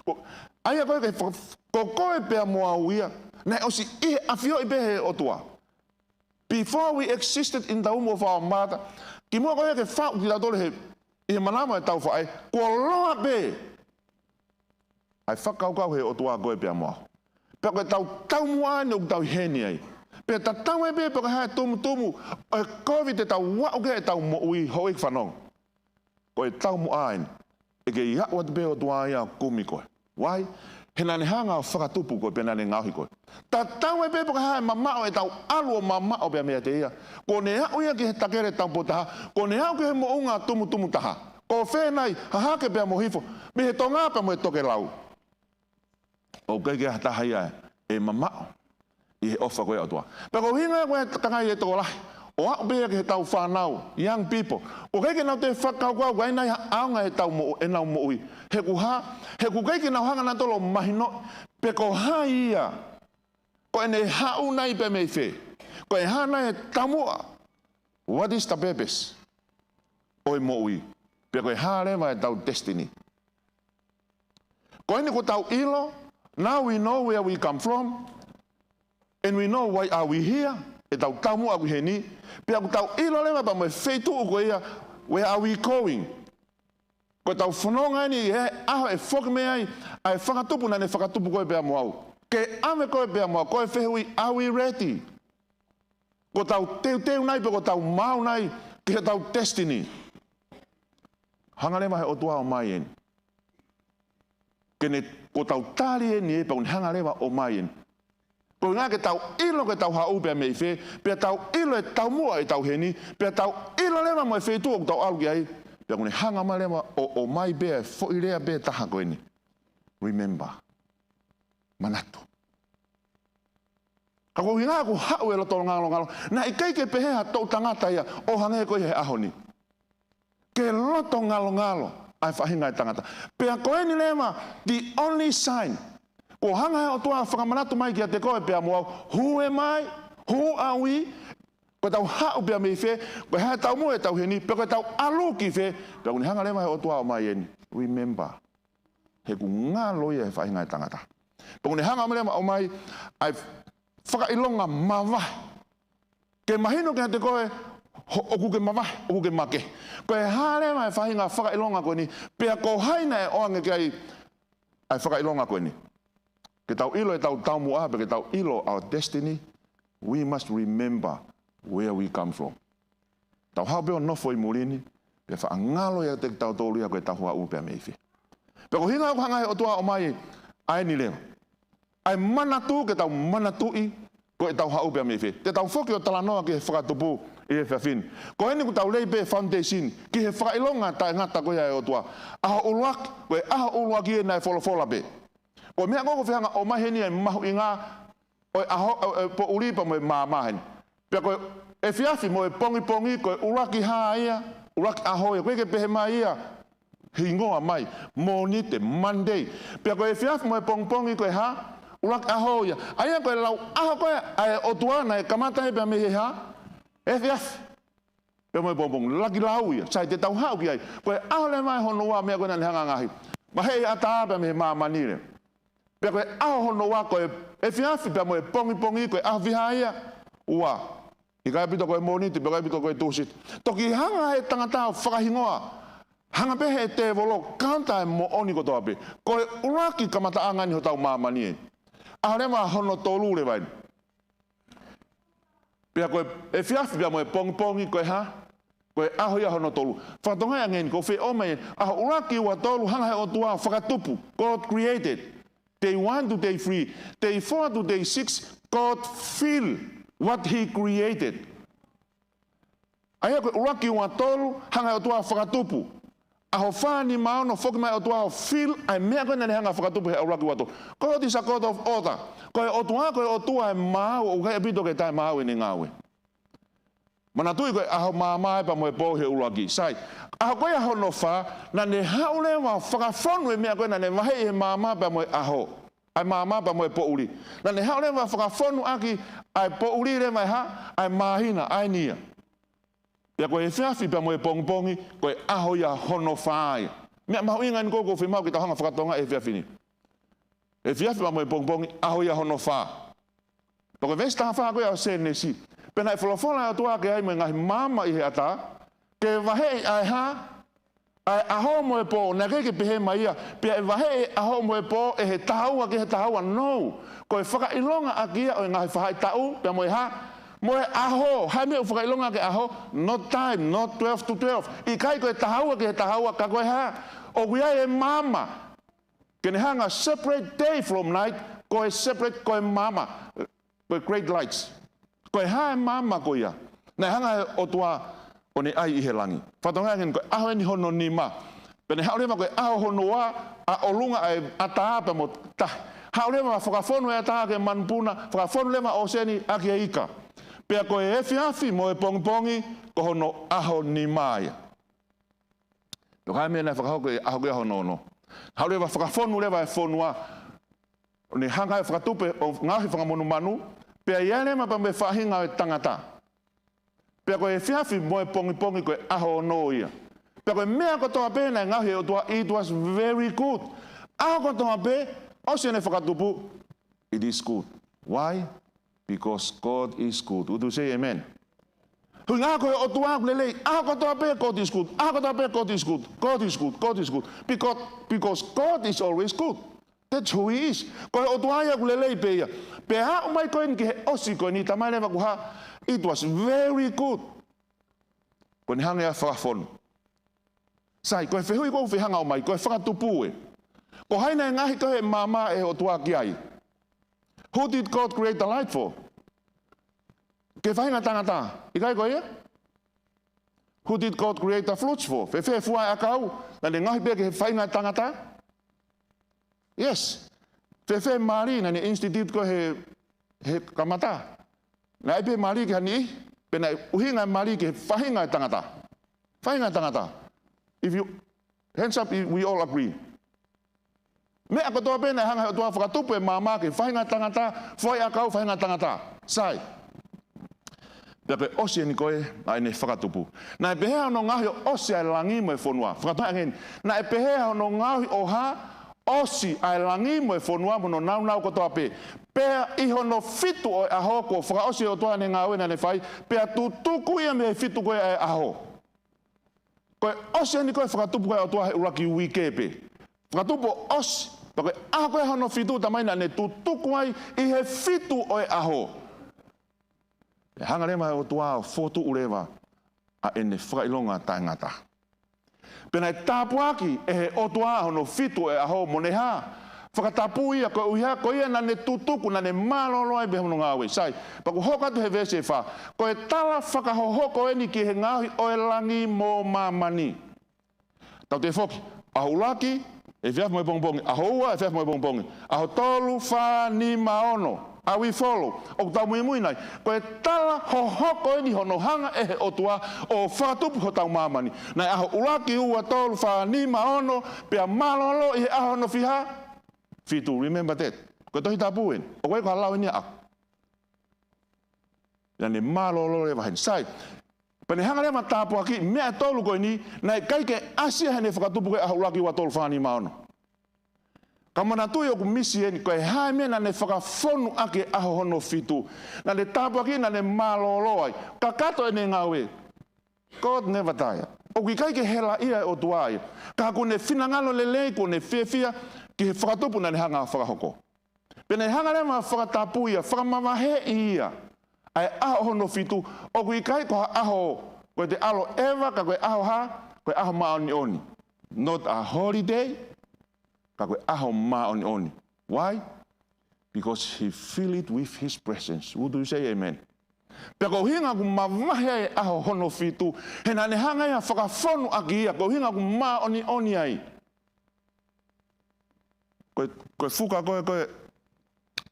Ko, ʻa ia ko ē ke faka-, ko koe pea mo au ia naʻe ʻosi ʻi he ʻafioʻi pē ʻe he ʻOtua. Before we existed in the womb of our mother, kimuʻa ko ia ke faʻu kitautolu he, ʻi he manava ʻo ʻetau faʻē, kuo loa pē ʻa e fakakaukau ʻe he ʻOtua koe pea mo au. Pea ko ʻetau taumuʻa eni ʻoku tau ʻi heni ai. Pea tatau ai pē pe ko e hā e tumutumu ʻo e kovi te tau aʻu ki ai ʻetau moʻui, houʻeiki fanongo, ko e taumuʻa eni, ʻe kei aʻu atu pē ʻa e ʻOtua ia ʻo kumi koe. Why? He naʻa ne hanga ʻo fakatupu koe pea naʻa ne ngaohi koe. Tatau ai pē pe ko e hā e mamaʻo ʻetau ʻalu ʻo mamaʻo pea meiate ia, kuo ne aʻu ia ki he takele taupotu taha, kuo ne aʻu ki he moʻunga tumutumu taha. Ko fē nai, hahake pea mo hifo, mei he tonga pea mo e tokelau, ʻoku ʻikai ke ʻi ai ha taha ia ʻe mamaʻo ʻi he ʻofa ko ia ʻa e ʻOtua. Pea ko e ʻuhinga ia ko e kakai ʻe tokolahi, ʻo aʻu pē ia ki heʻetau fānau, young people, ʻoku ʻikai ke nau toe fakakaukau ko e ʻi ai nai ha ʻaonga ʻetau mo-, ʻenau moʻui. He ʻoku hā? He ʻoku ʻikai ke nau hanga nautolu ʻo mahinoʻi pe ko hai ia. Ko ʻene haʻu nai pea mei fē? Ko e hā nai e taumuʻa? What is the purpose ʻo e moʻui? Pea ko e hā leva ʻetau destiny? Ko eni kuo tau ʻilo, now we know where we come from, and we know why are we here, ʻetau taumuʻa ʻoku ʻi heni, pea kuo tau ʻilo leva pea mo e feituʻu ko ia, where are we going? Ko ʻetau fononga eni he ʻaho ʻe foki mei ai ʻa e fakatupu naʻa ne fakatupu koe pea mo au. Ke ʻave koe pea mo au, ko e fehuʻi, are we ready? Kuo tau teuteu nai pe kuo tau maau nai ki heʻetau destiny? Hanga leva ʻe he ʻOtua ʻo ʻomai eni. Ke ne, kuo tau tali eni ē, pea kuo ne hanga leva ʻo ʻomai eni. Ko e ʻuhinga ke tau ʻilo ke tau haʻu pea mei fē, pea tau ʻilo e taumuʻa ʻetau ʻi heni, pea tau ʻilo leva mo e feituʻu ʻoku tau ʻalu ki ai, pea kuo ne hanga mai leva ʻo, ʻo ʻomai pē e foʻi lea pē taha ko eni. Remember. Manatu. Ka ko e ʻuhinga ʻoku haʻu e loto ngalongalo, naʻe ʻikai ke pehē ha toʻu tangata ia ʻo hangē ko ia he ʻaho ni, ke loto ngalongalo ʻa e faʻahinga ʻo e tangata. Pea ko eni leva, the only sign. Kuo hanga ʻe he ʻOtua ʻo fakamanatu mai kiate koe pea mo au, who am I? Who are we? Ko ʻetau haʻu pea mei fē? Ko e hā e taumuʻa ʻetau ʻi heni? Pea ko ʻetau ʻalu ki fē? Pea kuo ne hanga leva ʻe he ʻOtua ʻo ʻomai eni. Remember. He ʻoku ngalo ia he faʻahinga ʻo e tangata. Pea kuo ne hanga mai leva ʻo ʻomai ʻa e fakaʻilonga mavahe. Ke mahino kiate koe, ho-, ʻoku ke mavahe, ʻoku ke makehe. Ko e hā leva e faʻahinga fakaʻilonga ko eni, pea ko hai naʻe ʻoange ki ai ʻa e fakaʻilonga ko eni. Ke tau ʻilo ʻetau taumuʻa, pea ke tau ʻilo our destiny, we must remember where we come from. Tau haʻu pē ʻo nofo ʻi muli ni, pea faʻa ngalo ia kiate kitautolu ia ko ʻetau haʻu pea mei fē. Pea ko e ʻuhinga ʻoku hanga ʻe he ʻOtua ʻo ʻomai ʻa eni leva. ʻA e manatu, ke tau manatuʻi ko ʻetau haʻu pea mei fē. Te tau foki ʻo talanoa ki he fakatupu ʻi he efiafi ni. Ko eni kuo tau lei pē foundation ki he fakaʻilonga taʻengata ko ia ʻa e ʻOtua. ʻAho ʻuluaki, ko e ʻaho ʻuluaki ē naʻe folofola pē. Ko e meʻa ko ē ʻoku fehanga ʻo ʻomai heni ʻa e mahuʻinga ʻo e ʻaho, ʻo e, ʻo e poʻuli pea mo e maama heni. Pea ko e efiafi mo e pongipongi, ko e ʻuluaki hā ia, ʻuluaki ʻaho ia, ʻoku ʻikai ke pehē mai ia hingoa mai, Mōnite, Monday. Pea ko e efiafi mo e pongipongi ko e hā? ʻUluaki ʻaho ia. ʻA ia ko e lau ʻaho ko ē ʻa e ʻOtua naʻe kamata ai pea mei he hā? Efiafi. Pea mo e pongipongi, ʻuluaki lau ia. Sai, te tau haʻu ki ai. Ko e ʻaho leva ʻe hono ua, meʻa ko ē naʻa ne hanga ʻo ngaohi. Vaheʻi ʻatā pea mei he māmani leva. Pea ko e ʻaho hono ua ko e efiafi pea mo e pongipongi, ko e ʻaho fiha ia? Ua. ʻIkai ʻaupito ko e Mōnite, pe ʻikai ʻaupito ko e Tūsite. Toki hanga ʻe he tangata ʻo fakahingoa, hanga pē ʻe he tēvolo ʻo kaunta e moʻoni kotoa pē. Ko e ʻuluaki kamataʻanga eni hotau māmani ē. ʻAho leva hono tolu leva eni. Pea ko e efiafi pea mo e pongipongi ko e hā? Ko e ʻaho ia hono tolu. Fakatokangaʻi ange eni, ʻoku ou fie ʻomai eni, ʻaho ʻuluaki, ua, tolu, hanga ʻe he ʻOtua ʻo fakatupu. God created. Day one to day three. Day four to day six, God fill what he created. ʻA ia ko e ʻuluaki, ua, tolu, hanga ʻe he ʻOtua ʻo fakatupu. ʻAho fā, nima, ono, foki mai ʻOtua ʻo fill ʻa e meʻa ko ē naʻa ne hanga ʻo fakatupu he ʻuluaki, ua, tolu. God is a God of order. Ko e ʻOtua, ko e ʻOtua ʻo e maau, ʻoku ʻikai ʻaupito ke taʻemaau ʻene ngāue. Manatuʻi ko e ʻaho, māmani pea mo e pō he ʻuluaki. Sai, ʻaho ko ia hono fā, naʻa ne haʻu leva ʻo fakafonu e meʻa ko ē naʻa ne vaheʻi he māmani pea mo e ʻaho. ʻA e māmani pea mo e poʻuli. Naʻa ne haʻu leva ʻo fakafonu ʻaki ʻa e poʻuli leva ʻe hā? ʻA e māhina, ʻa e niʻihi. Pea ko e efiafi pea mo e pongipongi, ko e ʻaho ia hono fā ia. Meʻa mahuʻinga eni ʻoku ou fiemaʻu ke tau hanga ʻo fakatokangaʻi he efiafi ni. Efiafi pea mo e pongipongi, ʻaho ia hono fā. Pea ko e veesi taha fā ko ia ʻo Sēnesi. Pea naʻe folofola ʻa e ʻOtua ki ai mo e ngaahi maama ʻi he ʻatā, ke vaheʻi ʻa e hā? ʻA e ʻaho mo e pō, naʻe ʻikai ke pehē mai ia, pea ʻe vaheʻi e ʻaho mo e pō ʻe he taha ua ki he taha ua, no. Ko e fakaʻilonga ʻaki ia ʻo e ngaahi faʻahitaʻu, pea mo e hā? Mo e ʻaho, hā e meʻa ʻoku fakaʻilonga ʻaki e ʻaho? Not time, not twelve to twelve. ʻIkai ko e taha ua ki he taha ua, ka ko e hā? ʻOku ʻi ai e maama. Ke ne hanga ʻo separate day from night, ko e separate ko e maama. Ko e great lights. Ko e hā e maama ko ia? Naʻe hanga ʻe he ʻOtua ʻo ne ʻai ʻi he langi. Fakatokangaʻi ange eni ko e ʻaho eni hono nima. Pea ne haʻu leva ko e ʻaho hono ua, ʻa ʻolunga ʻa e ʻatā pea mo tahi. Haʻu leva ʻo fakafonu e ʻatā ki he manupuna, fakafonu leva ʻa ʻōseni ʻaki e ika. Pea ko e efiafi mo e pongipongi, ko hono ʻaho nima ia. Pea ko e hā e meʻa naʻe fakahoko he ʻaho ko ia hono ono? Haʻu leva ʻo fakafonu leva e fonua, ʻo ne hanga ʻo fakatupu ʻo ngaohi fanga monumanu, pea ʻi ai leva pea mo e faʻahinga ʻo e tangata. Pea ko e efiafi mo e pongipongi ko e ʻaho ono ia. Pea ko e meʻa kotoa pē naʻe ngaohi ʻe he ʻOtua, it was very good. ʻAho kotoa pē, ʻosi ʻene fakatupu, it is good. Why? Because God is good. Would you say amen? Huinga ko e ʻOtua ʻoku lelei, ʻaho kotoa pē God is good, ʻaho kotoa pē God is good, God is good, God is good. Because, because God is always good. That's who he is. Ko e ʻOtua ia ʻoku lelei pē ia. Pea aʻu mai ko eni ki he ʻosi ko eni, talamai leva ko e hā? It was very good. Ko ʻene hanga ia ʻo fakafonu. Sai, ko e fehuʻi ʻoku ou fie hanga ʻo ʻomai, ko e fakatupu ē. Ko hai naʻe ngaohi ko ē he maama ʻe he ʻOtua ki ai? Who did God create the light for? Ki he faʻahinga tangata. ʻIkai ko ia? Who did God create the fruits for? Fēfē fua e ʻakau? Naʻa ne ngaohi pē ki he faʻahinga tangata? Yes. Fēfē mali? Naʻa ne institute ko ē he, he kamata. Naʻe ʻai pē mali ki ha niʻihi, pe naʻe ʻuhinga e mali ki he faʻahinga e tangata. Faʻahinga e tangata. If you, hands up if we all agree. Meʻa kotoa pē naʻe hanga ʻe he ʻOtua ʻo fakatupu e maama ki he faʻahinga tangata, fua e ʻakau faʻahinga tangata. Sai. Pea ko e ʻosi eni ko ē ʻa ʻene fakatupu. Naʻe pehē hono ngaohi ʻo ʻosi ʻa e langi mo e fonua. Fakatokangaʻi ange eni. Naʻe pehē hono ngaohi ʻo hā? ʻOsi ʻa e langi mo e fonua mo hono nāunau kotoa pē. Pea ʻi hono fitu ʻo e ʻaho kuo fakaʻosi ʻe he ʻOtua ʻene ngāue naʻa ne fai. Pea tutuku ia mei he fitu ko ē ʻa e ʻaho. Ko e ʻosi eni ko e fakatupu ko ē ʻa e ʻOtua he ʻuluaki uike pē. Fakatupu ʻo ʻosi. Pea ko e ʻaho ko ē hono fitu talamai naʻa ne tutuku ai ʻi he fitu ʻo e ʻaho. Pea hanga leva ʻe he ʻOtua ʻo fokotuʻu leva ʻa ʻene fakaʻilonga taʻengata. Pea naʻe tāpuaki ʻe he ʻOtua hono fitu ʻo e ʻaho mo ne hā? Fakatapui ia koeʻuhi ko ia naʻa ne tutuku, naʻa ne mālōlō ai pē hono ngāue. Sai, pea ʻoku hoko atu he veesi ʻe fā. Ko e tala fakahohoko eni ki he ngaohi ʻo e langi mo māmani. Tautefito foki, ʻaho ʻuluaki, efiafi mo e pongipongi, ʻaho ua, efiafi mo e pongipongi, ʻaho tolu, fā, nima, ono, ʻa e follow, ʻoku tau muimui nai, ko e tala hohoko eni hono hanga ʻe he ʻOtua ʻo fakatupu hotau māmani. Naʻe ʻaho ʻuluaki, ua, tolu, fā, nima, ono, pea mālōlō ʻi he ʻaho hono fiha, fitu, remember that. Ko e Tohi Tapu eni, ʻoku ʻikai ko ha lau eni ʻaʻaku. Naʻa ne mālōlō leva heni. Sai, pea ne hanga leva ʻo tāpuakiʻi, meʻa ʻe tolu ko eni, naʻe ʻikai ke ʻasi ia heʻene fakatupu ko ē ʻaho ʻuluaki, ua, tolu, fā, nima, ono. Ka manatuʻi ʻoku misi eni, ko e hā e meʻa naʻa ne fakafonu ʻaki e ʻaho hono fitu. Naʻa ne tāpuakiʻi, naʻa ne mālōlō ai. Kakato ʻene ngāue. God never tire. ʻOku ʻikai ke helaʻia e ʻOtua ia. Ka ʻoku ne finangalo lelei, ʻoku ne fiefia ki he fakatupu naʻa ne hanga ʻo fakahoko. Pea ne hanga leva ʻo fakatapui ia, fakamavaheʻi ia ʻa e ʻaho hono fitu, ʻoku ʻikai ko ha ʻaho ko e te ʻalo ʻeva, ka ko e ʻaho hā, ko e ʻaho māʻoniʻoni. Not a holiday, ka ko e ʻaho māʻoniʻoni. Why? Because he fill it with his presence. Would you say amen? Pea ko e ʻuhinga ʻoku mavahe ai e ʻaho hono fitu, he naʻa ne hanga ia ʻo fakafonu ʻaki ia, ko e ʻuhinga ʻoku māʻoniʻoni ai. Ko e, ko e fuka ko ē, ko ē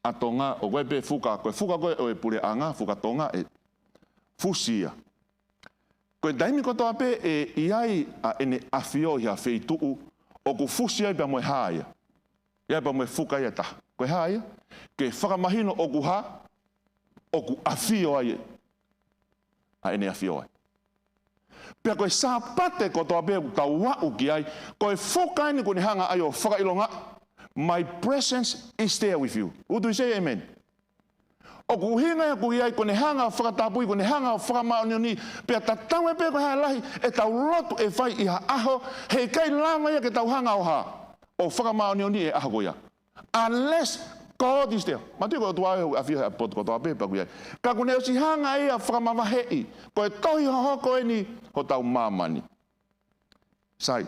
ʻa Tonga, ʻo ko ē pē fuka, ko e fuka ko ē ʻo e puleʻanga, fuka Tonga ʻe fusi ia. Ko e taimi kotoa pē ʻe ʻi ai ʻa ʻEne ʻAfio ʻi ha feituʻu, ʻoku fusi ai pea mo e hā ia. ʻI ai pea mo e fuka ia ʻe taha. Ko e hā ia? Ke fakamahino ʻoku hā, ʻoku ʻafio ai ʻa ʻEne ʻAfio ai. Pea ko e Sāpate kotoa pē ʻoku tau aʻu ki ai, ko e fuka eni ʻoku ne hanga ai ʻo fakaʻilonga, "My presence is there with you." Would you say amen? ʻOku ʻuhinga ia ʻoku ʻi ai, ʻoku ne hanga ʻo fakatapui, ʻoku ne hanga ʻo fakamāʻoniʻoni, pea tatau ai pē ko e hā e lahi ʻetau lotu ʻe fai ʻi ha ʻaho, heʻikai lava ia ke tau hanga ʻo hā, ʻo fakamāʻoniʻoni e ʻaho ko ia. Unless God is there. Manatuʻi ko e ʻOtua ʻoku ʻafio he ʻapi poto kotoa pē pea ʻoku ʻi ai. Ka ʻoku ne ʻosi hanga ia ʻo fakamavaheʻi. Ko e tohi hohoko eni hotau māmani. Sai.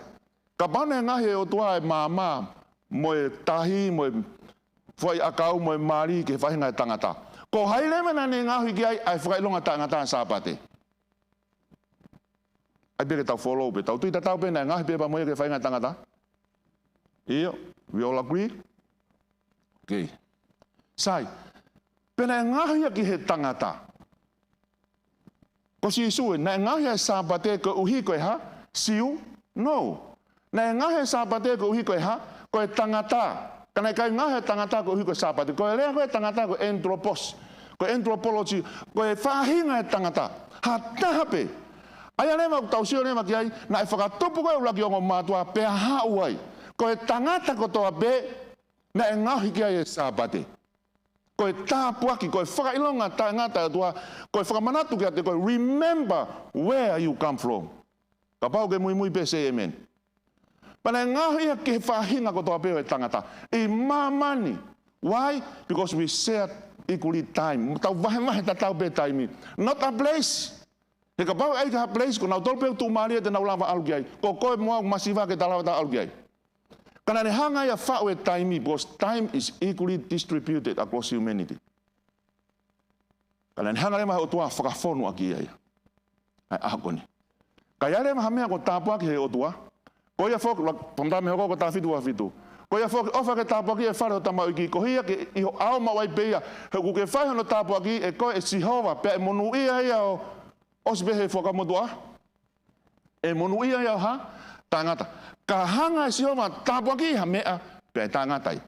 Kapau naʻe ngaohi ʻe he ʻOtua e maama, mo e tahi, mo e foʻi ʻakau, mo e mali ki he faʻahinga ʻo e tangata, ko hai leva naʻa ne ngaohi ki ai ʻa e fakaʻilonga taʻengata ʻo e Sāpate? ʻAi pē ke tau follow pē, tau tui tatau pē naʻe ngaohi pē pea mo ia ki he faʻahinga ʻo e tangata? ʻIo, we all agree? Okay. Sai, pea naʻe ngaohi ia ki he tangata. Ko Sīsū ē, naʻe ngaohi ʻa e Sāpate koeʻuhi ko e hā? Siu? No. Naʻe ngaohi ʻa e Sāpate koeʻuhi ko e hā? Ko e tangata. Ka naʻe ʻikai ngaohi ʻa e tangata koeʻuhi ko e Sāpate. Ko e lea ko ē tangata ko e anthropos, ko e anthropology, ko e faʻahinga ʻo e tangata. Ha taha pē. ʻA ia leva ʻoku tau sio leva ki ai, naʻe fakatupu ko ē ʻuluaki ongo mātuʻa pea haʻu ai. Ko e tangata kotoa pē naʻe ngaohi ki ai e Sāpate. Ko e tāpuaki, ko e fakaʻilonga taʻengata ʻa e ʻOtua, ko e fakamanatu kiate koe, remember where you come from. Kapau ʻoku ke muimui pē say amen. Pea naʻe ngaohi ia ki he faʻahinga kotoa pē ʻo e tangata ʻi māmani. Why? Because we share equally time. Tau vahevahe tatau pē taimi. Not a place. He kapau ʻe ʻi ai ha place, ko nautolu pē ʻoku tuʻumālie te nau lava ʻalu ki ai. Ko koe mo au masiva ke ta lava ta ʻalu ki ai. Ka naʻa ne hanga ia ʻo faʻu e taimi, because time is equally distributed across humanity. Ka naʻa ne hanga leva ʻe he ʻOtua ʻo fakafonu ʻaki ia ia ʻa e ʻaho ko eni. Ka ʻi ai leva ha meʻa kuo tāpuaki ʻe he ʻOtua, ko ia foki, la-, pamata me hoko ko e taha fitu ua fitu. Ko ia foki, ʻofa ke tāpuakiʻi e fale ʻo ho tamaioʻeiki, koeʻuhi ke ʻi ho ʻao maʻu ai pē ia, he ʻoku ke fai hono tāpuaki ʻe koe ʻe Sihova, pea ʻe monūʻia ia ʻo, ʻosi pehē ʻe he Fuakava Motuʻa, ʻe monūʻia ia ʻo hā? Taʻengata. Ka hanga ʻe Sihova ʻo tāpuakiʻi ha meʻa, pea ʻe taʻengata ia.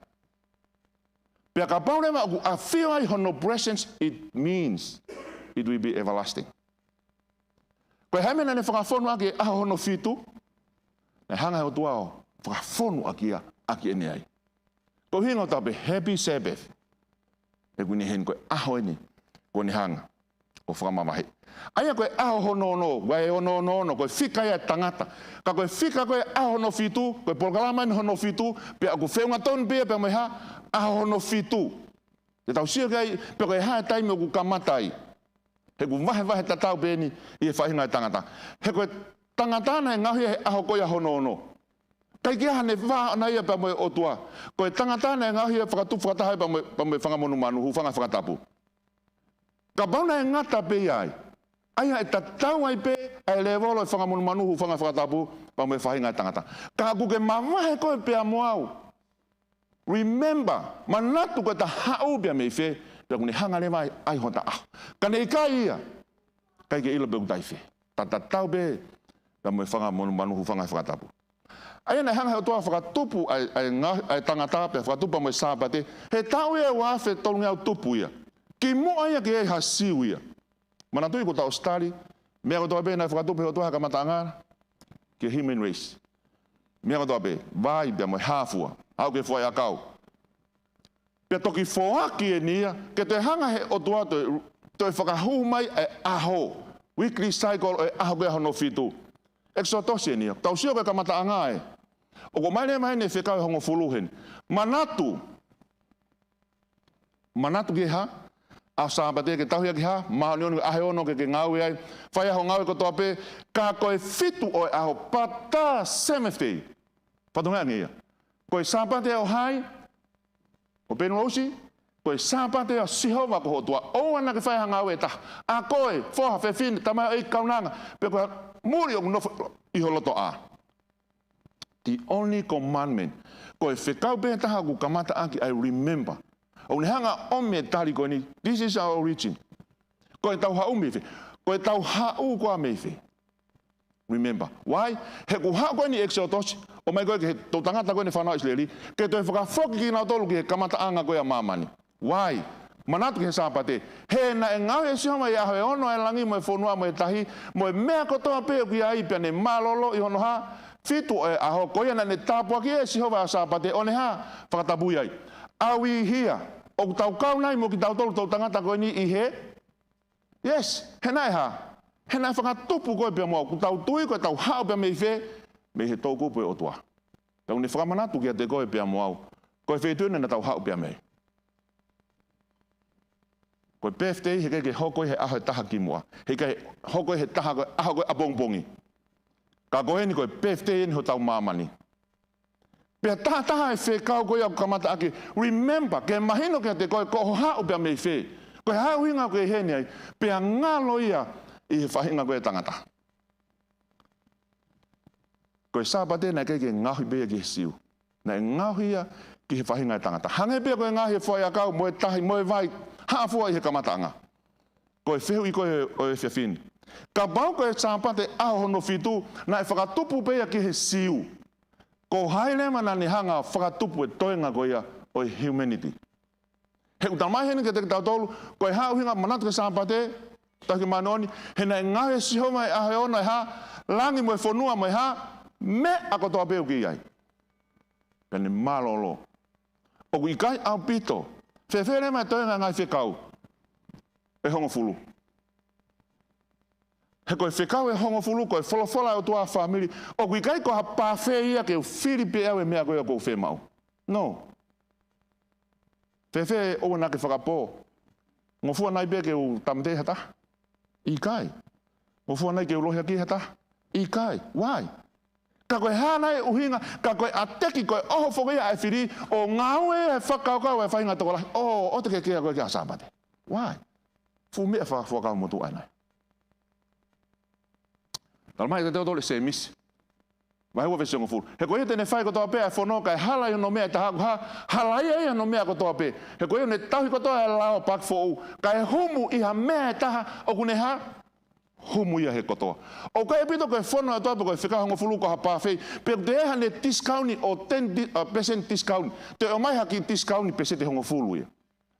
Pea kapau leva ʻoku ʻafio ai hono presence, it means it will be everlasting. Ko e hā e meʻa naʻa ne fakafonu ʻaki e ʻaho hono fitu? Naʻe hanga ʻe he ʻOtua ʻo fakafonu ʻaki ia, ʻaki ʻene ʻai. Ko e ʻuhinga ʻoku tau pehē Happy Sabbath. He ʻoku ne heni ko e ʻaho eni ʻoku ne hanga ʻo fakamavaheʻi. ʻA ia ko e ʻaho hono ono, ʻa e ono ono ono, ko e fika ia ʻo e tangata. Ka ko e fika ko ē ʻaho hono fitu, ko e polokalama eni hono fitu, pea ʻoku feʻunga tonu pē ia pea mo e hā? ʻAho hono fitu. Te tau sio ki ai, pe ko e hā e taimi ʻoku kamata ai. He ʻoku vahevahe tatau pē eni ʻi he faʻahinga ʻo e tangata. He ko e tangata naʻe ngaohi ia he ʻaho ko ia hono ono. ʻIkai ke ʻi ai haʻane vā ʻaʻana ia pea mo e ʻOtua. Ko e tangata naʻe ngaohi ia ʻo fakatupu fakataha ia pea mo e, pea mo e fanga monumanu, hūfanga he fakatapu. Kapau naʻe ngata pē ia ai, ʻa ia ʻe tatau ai pē ʻa e lēvolo ʻo e fanga monumanu, hūfanga he fakatapu, pea mo e faʻahinga ʻo e tangata. Ka ʻoku ke mavahe koe pea mo au. Remember, manatu ko ʻeta haʻu pea mei fē, pea ʻoku ne hanga leva ʻo ʻai hota ʻaho. Ka naʻe ʻikai ia, ʻikai ke ʻilo pe ʻoku ta ʻi fē. Ta tatau pē pea mo e fanga monumanu, hūfanga he fakatapu. ʻA ia naʻe hanga ʻe he ʻOtua ʻo fakatupu ʻa e, ʻa e nga-, ʻa e tangata pea fakatupu pea mo e Sāpate, he taʻu ia ʻe ua afe tolungeau tupu ia. Kimuʻa ia ke ʻi ai ha Siu ia. Manatuʻi ko ʻeta ʻosi tali, meʻa kotoa pē naʻe fakatupu ʻe he ʻOtua he kamataʻanga, ki he human race. Meʻa kotoa pē, vai pea mo e hā fua, Aʻu ki he fuaʻiʻakau. Pea toki foaki eni ia, ke toe hanga he ʻOtua toe, toe fakahū mai e ʻaho. Weekly cycle ʻo e ʻaho ko ia hono fitu. ʻEkisotosi eni ia. Tau sio ki he kamataʻanga ē. ʻOku ʻomai leva eni e fekau ʻe hongofulu heni. Manatu. Manatu ki he hā? ʻAho Sāpate ke tauhi ʻaki e hā? Māʻoniʻoni, ʻaho ʻe ono ke ke ngāue ai. Fai hoʻo ngāue kotoa pē, ka ko e fitu ʻo e ʻaho, but the seventh day. Fatongia ange ia. Ko e Sāpate ʻo hai? ʻO Penilosi, ko e Sāpate ʻo Sihova ko ho ʻOtua. ʻOua naʻa ke fai ha ngāue ʻe taha. ʻA koe, foha, fefine, tamaioʻeiki, kaunanga, pe ko e muli ʻoku nofo ʻi ho lotoʻā. The only commandment. Ko e fekau pē taha ʻoku kamata ʻaki ʻa e remember. ʻOku ne hanga ʻo ʻomi e tali ko eni. This is our origin. Ko ʻetau haʻu mei fē? Ko ʻetau haʻu ko ā mei fē? Remember. Why? He ʻoku haʻu ko eni ʻEkisotosi, ʻomai ko ē ki he toʻutangata ko eni fānau ʻIsileli, ke toe fakafoki kinautolu ki he kamataʻanga ko ē ʻa māmani. Why? Manatu ki he Sāpate. He naʻe ngaohi ʻe Sihova ʻi he ʻaho ʻe ono ʻa e langi mo e fonua mo e tahi, mo e meʻa kotoa pē ʻoku ʻi ai, pea ne mālōlō ʻi hono hā? Fitu ʻo e ʻaho. Ko ia naʻa ne tāpuakiʻi ʻe Sihova ʻa Sāpate, ʻo ne hā? Fakatapui ai. Are we here? ʻOku tau kau nai mo kitautolu toʻutangata ko eni ʻi he Yes, he naʻe hā? He naʻe fakatupu koe pea mo au, ʻoku tau tui ko ʻetau haʻu pea mei fē? Mei he toʻukupu ʻo e ʻOtua. Pea ʻoku ne fakamanatu kiate koe pea mo au, ko e feituʻu eni naʻa tau haʻu pea mei ai. Ko e birthday, heʻikai ke hoko ia he ʻaho ʻe taha kimuʻa. Heʻikai hoko ia he taha ko ē, ʻaho ko ē ʻapongipongi. Ka ko eni ko e birthday eni hotau māmani. Pea tahataha e fekau ko ia ʻoku kamata ʻaki, remember, ke mahino kiate koe ko hoʻo haʻu pea mei fē. Ko e hā e ʻuhinga ʻoku ke ʻi heni ai, pea ngalo ia ʻi he faʻahinga ko ē ʻa e tangata. Ko e Sāpate naʻe ʻikai ke ngaohi pē ia ki he Siu. Naʻe ngaohi ia ki he faʻahinga ʻa e tangata. Hangē pē ko e ngaohi e fuaʻiʻakau mo e tahi mo e vai, haʻafua ʻi he kamataʻanga. Ko e fehuʻi ko ē ʻo e efiafi ni. Kapau ko e Sāpate ʻaho hono fitu, naʻe fakatupu pē ia ki he Siu. Ko hai leva naʻa ne hanga ʻo fakatupu e toenga ko ia ʻo e humanity? He ʻoku talamai heni kiate kitautolu, ko e hā e ʻuhinga manatu ki he Sāpate, tauhi māʻoniʻoni, he naʻe ngaohi ʻe Sihova ʻi he ʻaho ʻe ono e hā? Langi mo e fonua mo e hā? Meʻa kotoa pē ʻoku ʻi ai. Pea ne mālōlō. ʻOku ʻikai ʻaupito. Fēfē leva e toenga e ngaahi fekau ʻe hongofulu? He ko e fekau ʻe hongofulu, ko e folofola ʻa e ʻOtua fāmili. ʻOku ʻikai ko ha buffet ia ke u fili pē ʻe au e meʻa ko ē ʻoku ou fiemaʻu. No. Fēfē ʻoua naʻa ke fakapō? Ngofua nai pē ke u tāmateʻi ha taha? ʻIkai. Ngofua nai ke u lohiakiʻi ha taha? ʻIkai. Why? Ka ko e hā nai e ʻuhinga, ka ko e ʻateki, ko e ʻoho foki ia ʻa e fili, ʻo ngāue he fakakaukau ʻa e faʻahinga tokolahi, ʻo, ʻo te ke kea ko ē ki he ʻaho Sāpate. Why? Fuʻu meʻa fakafuakava motuʻa ʻena ia. Talamai kiate kitautolu ʻe Sēmisi. Vahe ua veesi hongofulu. He ko ia te ne fai kotoa pē ʻa e fono, kae hala ʻi hono meʻa ʻe taha, ʻoku hā? Hala ia ʻi hono meʻa kotoa pē. He ko ia ʻoku ne tauhi kotoa e lao ʻo e paaki foʻou, kae humu ʻi ha meʻa ʻe taha, ʻoku ne hā? Humu ia he kotoa. ʻOku ʻikai ʻaupito ko e fono ʻa e ʻOtua pe ko e fekau ʻe hongofulu ko ha buffet, pe ʻoku toe ʻi ai haʻane discount ʻo ten di-, uh, percent discount. Toe ʻomai ha kiʻi discount peseti ʻe hongofulu ia.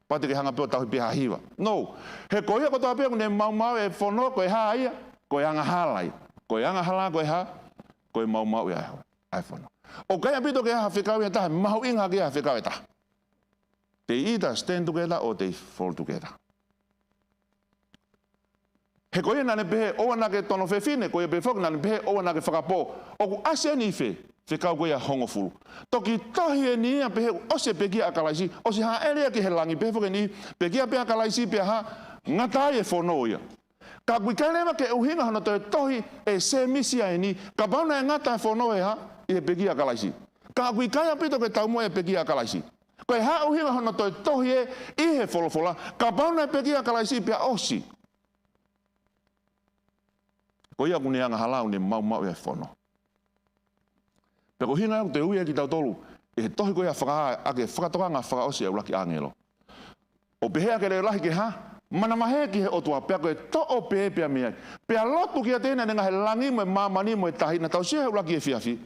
Pea te ke hanga pē ʻo tauhi pē ha hiva. No. He ko ia kotoa pē ʻoku ne maumauʻi e fono, ko e hā ia? Ko e angahala ia. Ko e angahala ko e hā? Ko e maumauʻi ʻa e, ʻa e fono. ʻOku ʻikai ʻaupito ke ʻi ai ha fekau ʻe taha, mahuʻinga ke ʻi ai ha fekau ʻe taha. They either stand together or they fall together. He ko ia naʻa ne pehē ʻoua naʻa ke tono fefine, ko ia pē foki naʻa ne pehē ʻoua naʻa ke fakapō. ʻOku ʻasi eni ʻi fē? Fekau ko ia ʻe hongofulu. Toki tohi eni ia pehē ʻosi e pekia ʻa Kalaisi, ʻosi hāʻele ia ki he langi, pehē foki eni, pekia pē ʻa Kalaisi pea hā? Ngata ai e fono ia. Ka ʻoku ʻikai leva ke ʻuhinga hono toe tohi ʻe Sēmisi ʻa eni, kapau naʻe ngata e fono he hā? ʻI he pekia ʻa Kalaisi. Ka ʻoku ʻikai ʻaupito ke taumuʻa e pekia ʻa Kalaisi. Ko e hā e ʻuhinga hono toe tohi ē ʻi he folofola, kapau naʻe pekia ʻa Kalaisi pea ʻosi? Ko ia ʻoku ne angahala, ʻoku ne maumauʻi e fono. Pea ko e ʻuhinga ia ʻoku toe ui ai kitautolu ʻe he tohi ko ia Fakahā ʻaki e fakatokanga fakaʻosi ʻa e ʻuluaki ʻāngelo. ʻO pehē ʻaki e leʻo lahi ke hā? Manavahē ki he ʻOtua, pea ko e toʻo pē pea mei ai. Pea lotu kiate ia naʻa ne ngaohi e langi mo e māmani mo e tahi, naʻa tau sio he ʻuluaki efiafi.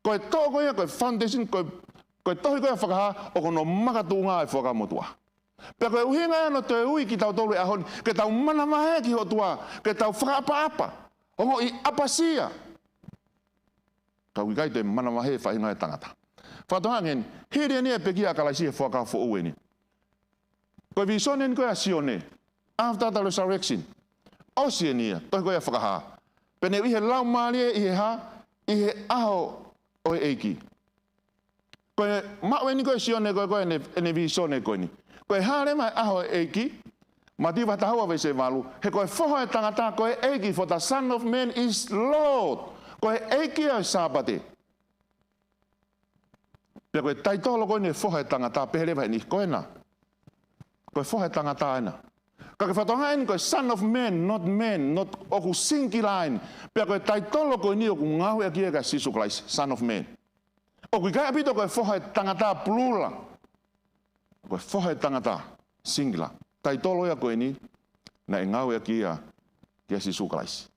Ko e toʻo ko ia, ko e foundation, ko e, ko e tohi ko ia Fakahā, ʻoku ne makatuʻunga e Fuakava Motuʻa. Pea ko e ʻuhinga ia hono toe ui kitautolu he ʻaho ni, ke tau manavahē ki he ʻOtua, ke tau fakaʻapaʻapa, ongoʻi ʻapasia. Ka ʻoku ʻikai toe manavahē e faʻahinga ʻo e tangata. Fakatokangaʻi eni, hili eni e pekia ʻa Kalaisi he fuakava foʻou eni. Ko e visone eni ko ē ʻa Sione, after the resurrection. ʻOsi eni ia, tohi ko ē ʻa Fakahā. Pea ne ui he Laumālie ʻi he hā, ʻi he ʻaho ʻo e ʻEiki. Ko e maʻu eni ko ē ʻe Sione ko ē, ko ē ʻene, ʻene visone ko eni. Ko e hā leva e ʻaho ʻo e ʻEiki, Mātiu vahe taha ua veesi valu, he ko e Foha ʻo e Tangata ko e ʻEiki, for the Son of Man is Lord. Ko e ʻEiki ʻo e Sāpate. Pea ko e taitolo ko eni e Foha ʻo e Tangata, pehē leva ʻe he niʻihi ko ena. Ko e Foha ʻo e Tangata ena. Ka ke fakatokangaʻi eni ko e Son of Man, not man, not ʻoku singular eni. Pea ko e taitolo ko eni ʻoku ngāueʻaki ia kia Sīsū Kalaisi, Son of Man. ʻOku ʻikai ʻaupito ko e Foha ʻo e Tangata plural. Ko e Foha ʻo e Tangata, singular. Taitolo ia ko eni, naʻe ngāueʻaki ia kia Sīsū Kalaisi.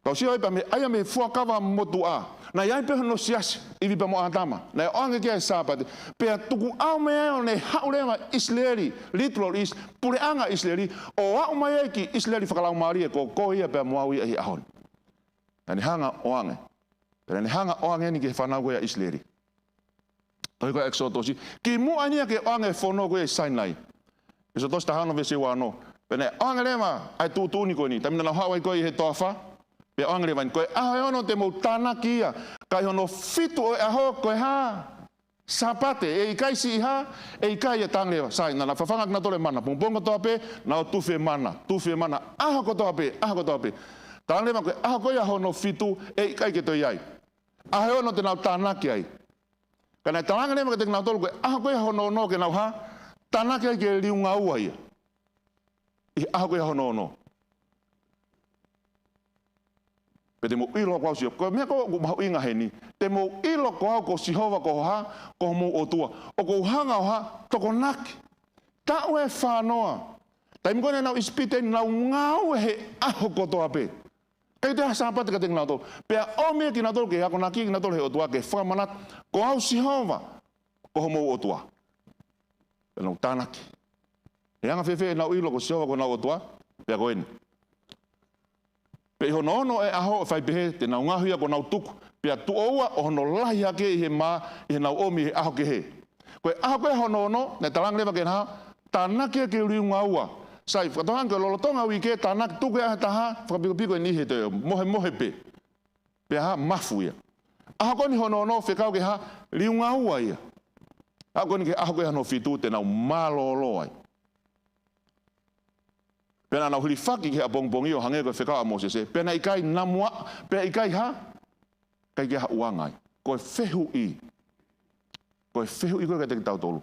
Tau sio ai pē mei, ʻa ia mei he fuakava motuʻa. Naʻe ʻi ai pē hono siasi, ʻIvi pea mo ʻĀtama. Naʻe ʻoange ki ai e Sāpate. Pea tukuʻau mei ai ʻo ne haʻu leva ʻIsileli, literal is, puleʻanga ʻIsileli, ʻo aʻu mai ai ki ʻIsileli fakalaumālie, ko koe ia pea mo au ia ʻi he ʻaho ni. Naʻa ne hanga ʻo ʻoange. Pea naʻa ne hanga ʻo ʻoange eni ki he fānau ko ia ʻa ʻIsileli. Tohi ko ē ʻEkisoto, ki muʻa eni ia ke ʻoange e fono ko ē ʻi Sainai. ʻEkisoto taha ono veesi ua ono. Pea naʻe ʻoange leva ʻa e tuʻutuʻuni ko eni. Taimi naʻa nau haʻu ai ko ē ʻi he toafa. Pea ʻoange leva eni. Ko e ʻaho ʻe ono te mou tānaki ia. Ka ʻi hono fitu ʻo e ʻaho ko e hā? Sāpate, ʻe ʻikai siʻi hā, ʻe ʻikai ia. Talaange leva, sai, naʻa na fafanga kinautolu e mana. Pongipongi kotoa pē, nau tufi e mana, tufi e mana, ʻaho kotoa pē, ʻaho kotoa pē. Talaange leva ko e ʻaho ko ia hono fitu, ʻe ʻikai ke toe ʻi ai. ʻAho ʻe ono te nau tānaki ai. Ka naʻe talaange leva kiate kinautolu ko e ʻaho ko ia hono ono ke nau hā, tānaki ai ke liunga ua ia. ʻI he ʻaho ko ia hono ono. Pea te mou ʻilo ko au Sihova, ko e meʻa ko ē ʻoku mahuʻinga heni. Te mou ʻilo ko au ko Sihova ko e hā, ko homou ʻOtua. ʻOku ou hanga ʻo hā, tokonaki. Taʻu ʻe fānoa. Taimi ko ē naʻa nau ʻi ʻIsipite naʻa nau ngāue he ʻaho kotoa pē. ʻIkai toe ha Sāpate kiate kinautolu. Pea ʻomi kinautolu ke akonaki kinautolu he ʻOtua ke fakamanatu, ko au Sihova, ko homou ʻOtua. Pea nau tānaki. He anga fēfē ʻenau ʻilo ko Sihova ko honau ʻOtua, pea ko eni. Pea ʻi hono ono ʻo e ʻaho ʻe fai pehē, te nau ngaohi ia ko honau tuku, pea tuʻo ua ʻo hono lahi hake ʻi he mā, ʻi heʻenau ʻomi he ʻaho kehe. Ko e ʻaho ko ē hono ono, naʻe talaange leva ke na hā, tānaki ia ke liunga ua. Sai, fakatokangaʻi ko e lolotonga uike, tānaki tuku e ʻaho ʻe taha, fakapikopiko eni he toe mohemohe pē. Pea hā, mafu ia. ʻAho ko eni hono ono fekau ke hā, liunga ua ia. ʻAho ko eni ki he ʻaho ko ia hono fitu te nau mālōlō ai. Pea naʻa nau hilifaki ki he ʻapongipongi ʻo hangē ko e fekau ʻa Mōsese. Pea naʻe ʻikai namu aʻu, pea ʻikai hā, ʻikai ke ha ʻuanga ai. Ko e fehuʻi. Ko e fehuʻi ko ē kiate kitautolu.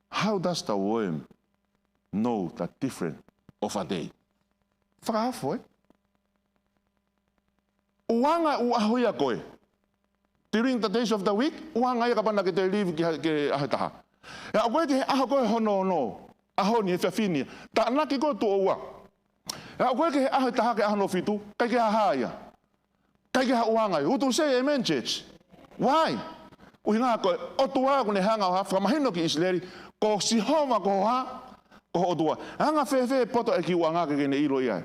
How does the worm know the difference of a day? Fakaofo, ē? ʻUanga ʻū ʻaho ia ko ē. During the days of the week, ʻuanga ia kapau naʻa ke toe leave ki ha-, ki he ʻaho ʻe taha. ʻE aʻu ko ē ki he ʻaho ko ē hono ono, ʻaho ni he efiafi ni. Tānaki ko ē tuʻo ua. ʻE aʻu ko ē ki he ʻaho ʻe taha ki he ʻaho hono fitu, ʻikai ke ha hā ia. ʻIkai ke ha ʻuanga ia. Would you say amen, church? Why? ʻUhinga ko e ʻOtua ʻoku ne hanga ʻo hā, fakamahino ki ʻIsileli, ko Sihova ko e hā, ko e ʻOtua. Anga fēfē poto e kiʻi ʻuanga ke ke ne ʻilo ia.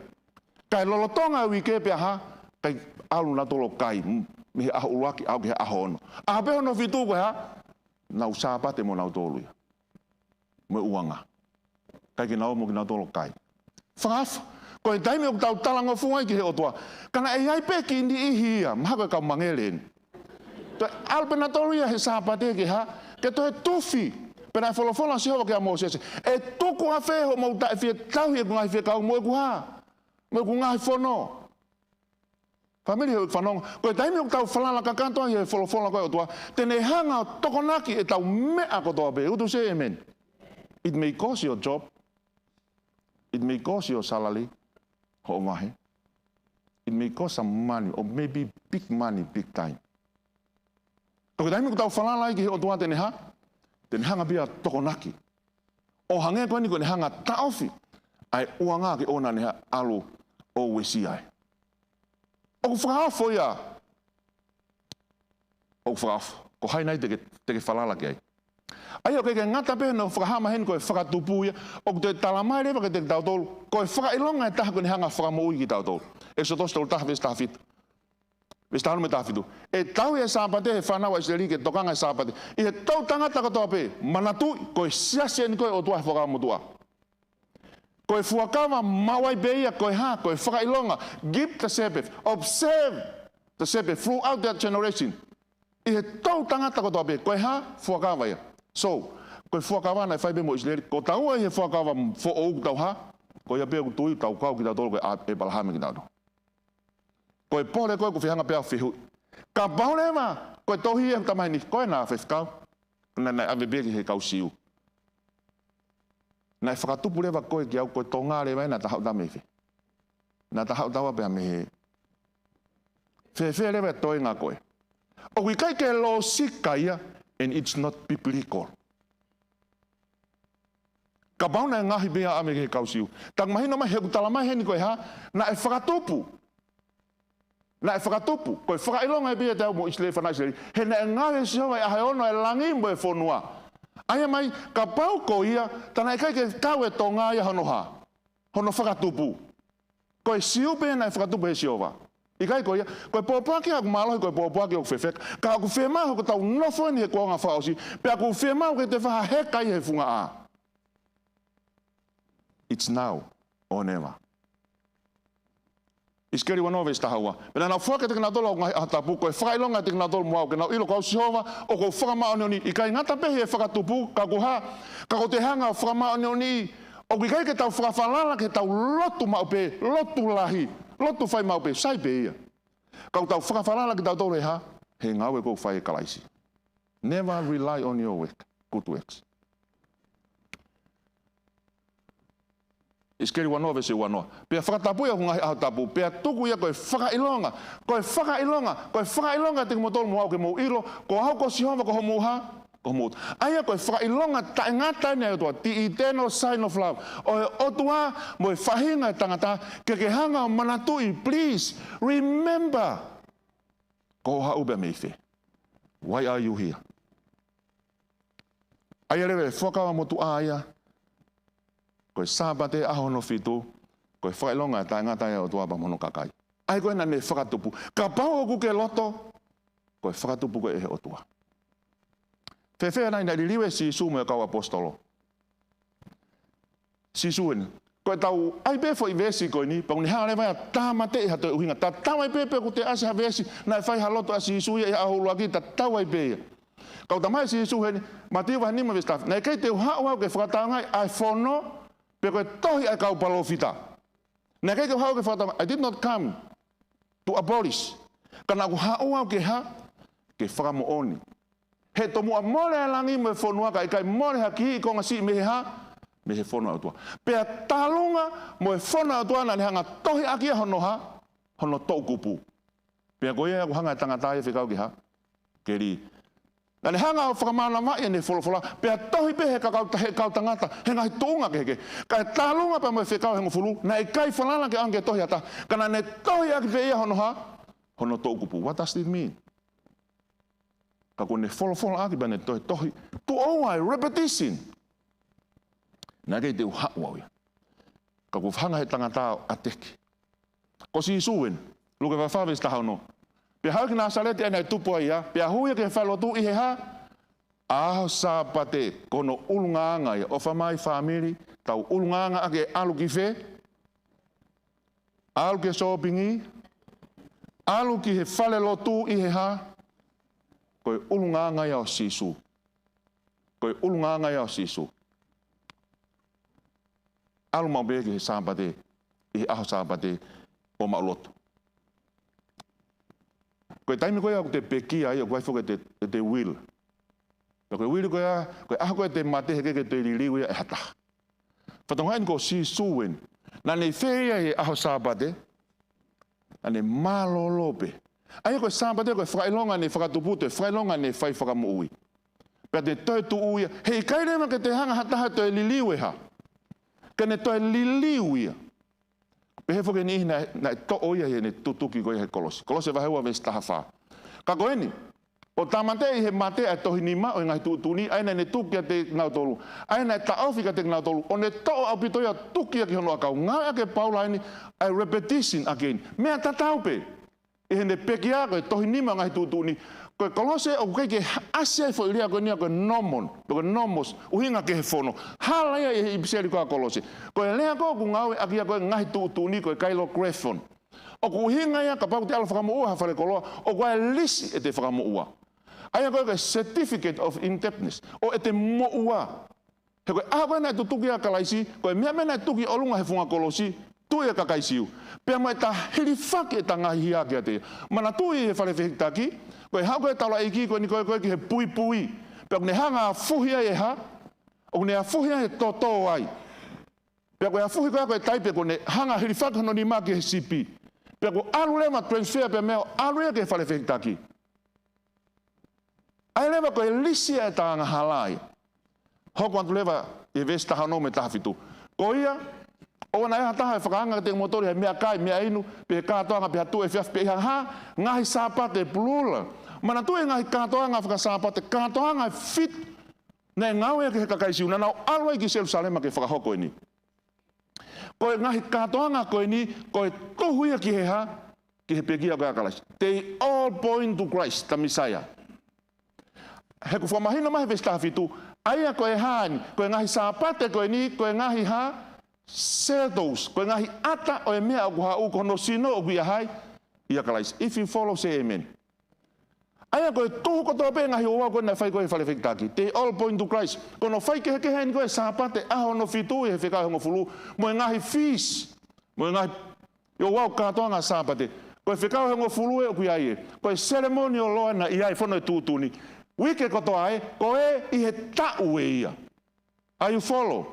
Kae lolotonga e uike pea hā, ʻikai ʻalu nautolu ʻo kai, mm, mei he ʻaho ʻuluaki ʻo aʻu ki he ʻaho ono. ʻAho pē hono fitu ko e hā, nau Sāpate mo nautolu ia. Mo e ʻuanga. ʻIkai ke nau ō mo kinautolu ʻo kai. Fakaofo. Ko e taimi ʻoku tau talangofua ai ki he ʻOtua. Ka naʻe ʻi ai pē kiʻi niʻihi ia, mahalo ko e kau mangele eni. Toe ʻalu pē nautolu ia he Sāpate ke hā, ke toe tufi. Pea naʻe folofola ʻa Sihova kia Mōsese. ʻE tuku ʻafē hoʻomou taʻe fie tauhi ʻeku ngaahi fekau mo ʻeku hā, mo ʻeku ngaahi fono. Fāmili, he fanongo, ko e taimi ʻoku tau falala kakato ai he folofola ko ē ʻa e ʻOtua, te ne hanga ʻo tokonaki ʻetau meʻa kotoa pē. Would you say amen? It may cost your job. It may cost your salary, hoʻo vahe. It may cost some money, or maybe big money, big time. Ka ko e taimi ʻoku tau falala ai ki he ʻOtua te ne hā, te ne hanga pē ia ʻo tokonaki. ʻO hangē ko eni ko ʻene hanga ʻo taʻofi ʻa e ʻuanga ke ʻoua naʻa ne hā, ʻalu ʻo uesia ai. ʻOku fakaofo ia. ʻOku fakaofo. Ko hai nai te ke, te ke falala ki ai? ʻA ia ʻoku ʻikai ke ngata pē hono fakahā mai heni ko e fakatupu ia, ʻoku toe talamai leva kiate kitautolu ko e fakaʻilonga ʻe taha ko ʻene hanga ʻo fakamoʻui kitautolu. ʻEkisoto tolu taha veesi taha fitu. Veesi taha ono mo e taha fitu. ʻE tauhi e Sāpate ʻe he fānau ʻa ʻIsileli ke tokanga he Sāpate. ʻI he toʻutangata kotoa pē, manatuʻi, ko e siasi eni ko ē ʻo e ʻOtua he Fuakava Motuʻa. Ko e fuakava maʻu ai pē ia, ko e hā, ko e fakaʻilonga. Keep the Sabbath, observe the Sabbath throughout that generation. ʻI he toʻutangata kotoa pē, ko e hā, fuakava ia. So, ko e fuakava naʻe fai pē mo ʻIsileli, ko taua ʻi he fuakava foʻou ʻoku tau hā, ko ia pē ʻoku tui ʻoku tau kau kitautolu ko ʻĒpalahame kitautolu. Ko e pole ko ē ʻoku fehanga pea fehuʻi. Kapau leva, ko e tohi ʻoku tau maheni, ko ena Faifekau. Naʻe, naʻe ʻave pē ki he kau Siu. Naʻe fakatupu leva koe kiate au, ko e Tonga leva ē naʻa ta haʻu ta mei fē. Naʻa ta haʻu taua pea mei hē. Fēfē leva e toenga ko ē. ʻOku ʻikai ke lōsika ia, and it's not biblical. Kapau naʻe ngaohi pē ia ʻo ʻave ki he kau Siu. Ta ʻoku mahino mai he ʻoku tala mai heni ko e hā, naʻe fakatupu. Naʻe fakatupu, ko e fakaʻilonga ia pē ia ʻiate au mo ʻIsileli, fānau ʻIsileli. He naʻe ngaohi ʻe Sihova ʻa e ʻaho ʻe ono ʻa e langi mo e fonua. ʻA ia mai, kapau ko ia, ta naʻe ʻikai ke kau e Tonga ia hono hā. Hono fakatupu. Ko e Siu pē naʻe fakatupu ʻe Sihova. ʻIkai ko ia, ko e pōpoaki ʻoku mālohi, ko e pōpoaki ʻoku fefeka. Ka ʻoku fiemaʻu ko ʻetau nofo eni he kuonga fakaʻosi, pea ʻoku fiemaʻu ke te fakaheka ia he funga ʻā. It's now or never. ʻIsikeli uanoa veesi taha ua. Pea naʻa nau foaki kiate kinautolu ʻa e ngaahi ʻaho tapu, ko e fakaʻilonga kiate kinautolu mo au, ke nau ʻilo ko au Sihova, ʻoku ou fakamāʻoniʻoni, ʻikai ngata pē he fakatupu, ka ʻoku hā, ka ʻoku ou hanga ʻo fakamāʻoniʻoni, ʻoku ʻikai ke tau fakafalala ke tau lotu maʻu pē, lotu lahi, lotu fai maʻu pē, sai pē ia. Ka ʻoku tau fakafalala kitautolu he hā, he ngāue ʻoku fai ʻe Kalaisi. Never rely on your work, good works. ʻIsikeli uanoa veesi uanoa. Pea fakatapui ʻa hoku ngaahi ʻaho tapu, pea tuku ia ko e fakaʻilonga, ko e fakaʻilonga, ko e fakaʻilonga kiate kimoutolu mo au ke mou ʻilo, ko au ko Sihova ko homou hā, ko homou ʻOtua. ʻA ia ko e fakaʻilonga taʻengata eni ʻa e ʻOtua, the eternal sign of love. ʻO e ʻOtua mo e faʻahinga ʻo e tangata, ke ke hanga ʻo manatuʻi, please, remember. Ko hoʻo haʻu pea mei fē. Why are you here? ʻA ia leva e Fuakava Motuʻa ia, ko e Sāpate ʻaho hono fitu, ko e fakaʻilonga taʻengata ia ʻo e ʻOtua pea mo hono kakai. ʻA ia ko ē naʻa ne fakatupu. Kapau ʻoku ke loto, ko e fakatupu ko ē ʻe he ʻOtua. Fēfē nai naʻe liliu ʻe Sīsū mo e kau ʻaposetolo. Sīsū eni. Ko ʻetau ʻai pē foʻi veesi ko eni, pea ʻoku ne hanga leva ia ʻo tāmateʻi ha toe ʻuhinga. Tatau ai pē pe ʻoku te ʻasi ha veesi, naʻe fai ha lotu ʻa Sīsū ia ʻi he ʻaho ʻuluaki, tatau ai pē ia. Ka ʻoku talamai ʻe Sīsū heni, Mātiu vahe nima veesi taha fitu. Naʻe ʻikai te u haʻu au ke fakataʻeʻaongaʻi ʻa e fono, pe ko e tohi ʻa e kau palōfita. Naʻe ʻikai te u haʻu ke fakataʻeʻaongaʻi. I did not come to abolish. Ka naʻa ku haʻu au ke hā, ke fakamoʻoni. He tomuʻa mole ʻa e langi mo e fonua ka ʻikai mole ha kihiʻi konga siʻi mei he hā, mei he fono ʻa e ʻOtua. Pea tālunga mo e fono ʻa e ʻOtua naʻa ne hanga ʻo tohiʻaki ia hono hā, hono toʻukupu. Pea ko ia ʻoku hanga ʻe he tangata ia ʻo fekau ke hā, ke lī. Naʻa ne hanga ʻo fakamānavaʻi ʻene folofola, pea tohi pē ʻe he kau, he kau tangata, he ngaahi tuʻunga kehekehe. Kae tālunga pea mo e fekau ʻe hongofulu, naʻe ʻikai falala ke ʻoange ke tohi ʻe ha taha, ka naʻa ne tohiʻaki pē ia hono hā, hono toʻukupu. What does it mean? Ka kuo ne folofolaʻaki pea ne tohitohi. Tuʻo ua e repetition. Naʻe ʻikai te u haʻu au ia. Ka kuo hanga ʻe he tangata ʻo ʻateki. Ko Sīsū eni. Luke vahe fā veesi taha ono. Pea haʻu ki Nāsaleti ʻa ia naʻe tupu ai ia. Pea hū ia ki he falelotu ʻi he hā, ʻaho Sāpate, ko hono ʻulungaanga ia. ʻOfa mai fāmili, tau ʻulungaanga ʻaki e ʻalu ki fē? ʻAlu ki he sōpingi, ʻalu ki he falelotu ʻi he hā, ko e ʻulungaanga ia ʻo Sīsū. Ko e ʻulungaanga ia ʻo Sīsū. ʻAlu maʻu pē ki he Sāpate, ʻi he ʻaho Sāpate ʻo maʻu lotu. Ko e taimi ko ia ʻoku te pekia ai, ʻoku ʻi ai foki ʻete, ʻete will. Pea ko e will ko ia, ko e ʻaho ko ē te mate he ʻikai ke te liliu ia ʻe ha taha. Fatongia eni ko Sīsū eni. Naʻa ne fē ia he ʻaho Sāpate, naʻa ne mālōlō pē. ʻA ia ko e Sāpate ko e fakaʻilonga ʻene fakatupu, toe fakaʻilonga ʻene fai fakamoʻui. Pea te toe tuʻu ia, he ʻikai leva ke te hanga ha taha toe liliu ʻe ha. Ke ne toe liliu ia. Pehē foki e niʻihi naʻe, naʻe toʻo ia ʻi heʻene tutuki ko ia he kolosi. Kolose vahe ua veesi taha fā. Ka ko eni, ʻo tāmateʻi he mate ʻa e tohi nima ʻo e ngaahi tuʻutuʻuni, ʻa ia naʻa ne tuku kiate kinautolu. ʻA ia naʻe taʻofi kiate kinautolu. ʻO ne toʻo ʻaupito ia ʻo tuki ia ki hono ʻakau. Ngāueʻaki ʻe Paula eni, ʻa e repetition ʻaki eni. Meʻa tatau pē. ʻI heʻene pekia ko e tohi nima ngaahi tuʻutuʻuni. Ko e Kolose ʻoku ʻikai ke ʻasi ai e foʻi lea ko eni ko e nomon, pe ko e nomos, ʻuhinga ki he fono. Hala ia ʻi he ʻipiseli ko ia Kolose. Ko e lea ko ē ʻoku ngāueʻaki ia ko e ngaahi tuʻutuʻuni ko e kailographon. ʻOku ʻuhinga ia kapau te ʻalu ʻo fakamoʻua ha fale koloa, ʻoku ʻi ai e lisi ʻete fakamoʻua. ʻA ia ko e certificate of indebtedness, ʻo ʻete moʻua. He ko e ʻaho ko ē naʻe tutuki ai ʻa Kalaisi, ko e meʻa pē naʻe tuki ʻi ʻolunga he funga kolosi, tuʻi e kakai Siu. Pea mo ʻeta hilifaki ʻeta ngaahi hia kiate ia. Manatuʻi he fale fehikitaki, ko e haʻu ko ē e taulaʻeiki ko eni ko ē ko ē ki he puipui. Pea ʻoku ne hanga ʻo afuhi ai e hā, ʻoku ne afuhi ai e toto ai. Pea ko e afuhi ko ē ko e taipe ʻoku ne hanga ʻo hilifaki hono nima ki he sipi. Pea ʻoku ʻalu leva transfer pea meʻa ʻo ʻalu ia ki he fale fehikitaki. ʻA ia leva ko e lisi ʻa ʻeta angahala ia. Hoko atu leva ʻi he veesi taha ono mo e taha fitu. Ko ia, ʻoua naʻa ʻi ai ha taha ʻe fakaanga kiate kimoutolu ʻi ha meʻakai, meʻainu, pe he kātoanga, pe ha tuʻu efiafi, pe ʻi ha hā, ngaahi Sāpate, plural. Manatuʻi e ngaahi kātoanga faka-Sāpate, kātoanga ʻe fitu naʻe ngāueʻaki ʻe he kakai Siu, naʻa nau ʻalu ai ki Selusalema ke fakahoko eni. Ko e ngaahi kātoanga ko eni, ko e tuhu ia ki he hā, ki he pekia ko ia ʻa Kalaisi. They all point to Christ, the Messiah. He ʻoku fakamahino mai he veesi taha fitu, ʻa ia ko e hā eni, ko e ngaahi Sāpate ko eni, ko e ngaahi hā, shadows, ko e ngaahi ʻata ʻo e meʻa ʻoku haʻu, ko hono sino ʻoku ʻia hai, ʻia Kalaisi. If you follow, say amen. ʻA ia ko e tuhu kotoa pē ngaahi ouau ko ē naʻe fai ko ē he fale fehikitaki. They all point to Christ. Ko hono faikehekehe eni ko ē Sāpate ʻaho hono fitu ʻi he fekau ʻe hongofulu. Mo e ngaahi feast. Mo e ngaahi ouau kātoanga Sāpate. Ko e fekau ʻe hongofulu ē ʻoku ʻi ai ē. Ko e ceremonial law naʻe ʻi ai e fono ʻo e tuʻutuʻuni. Uike kotoa ē, ko ē ʻi he taʻu ē ia. Are you follow?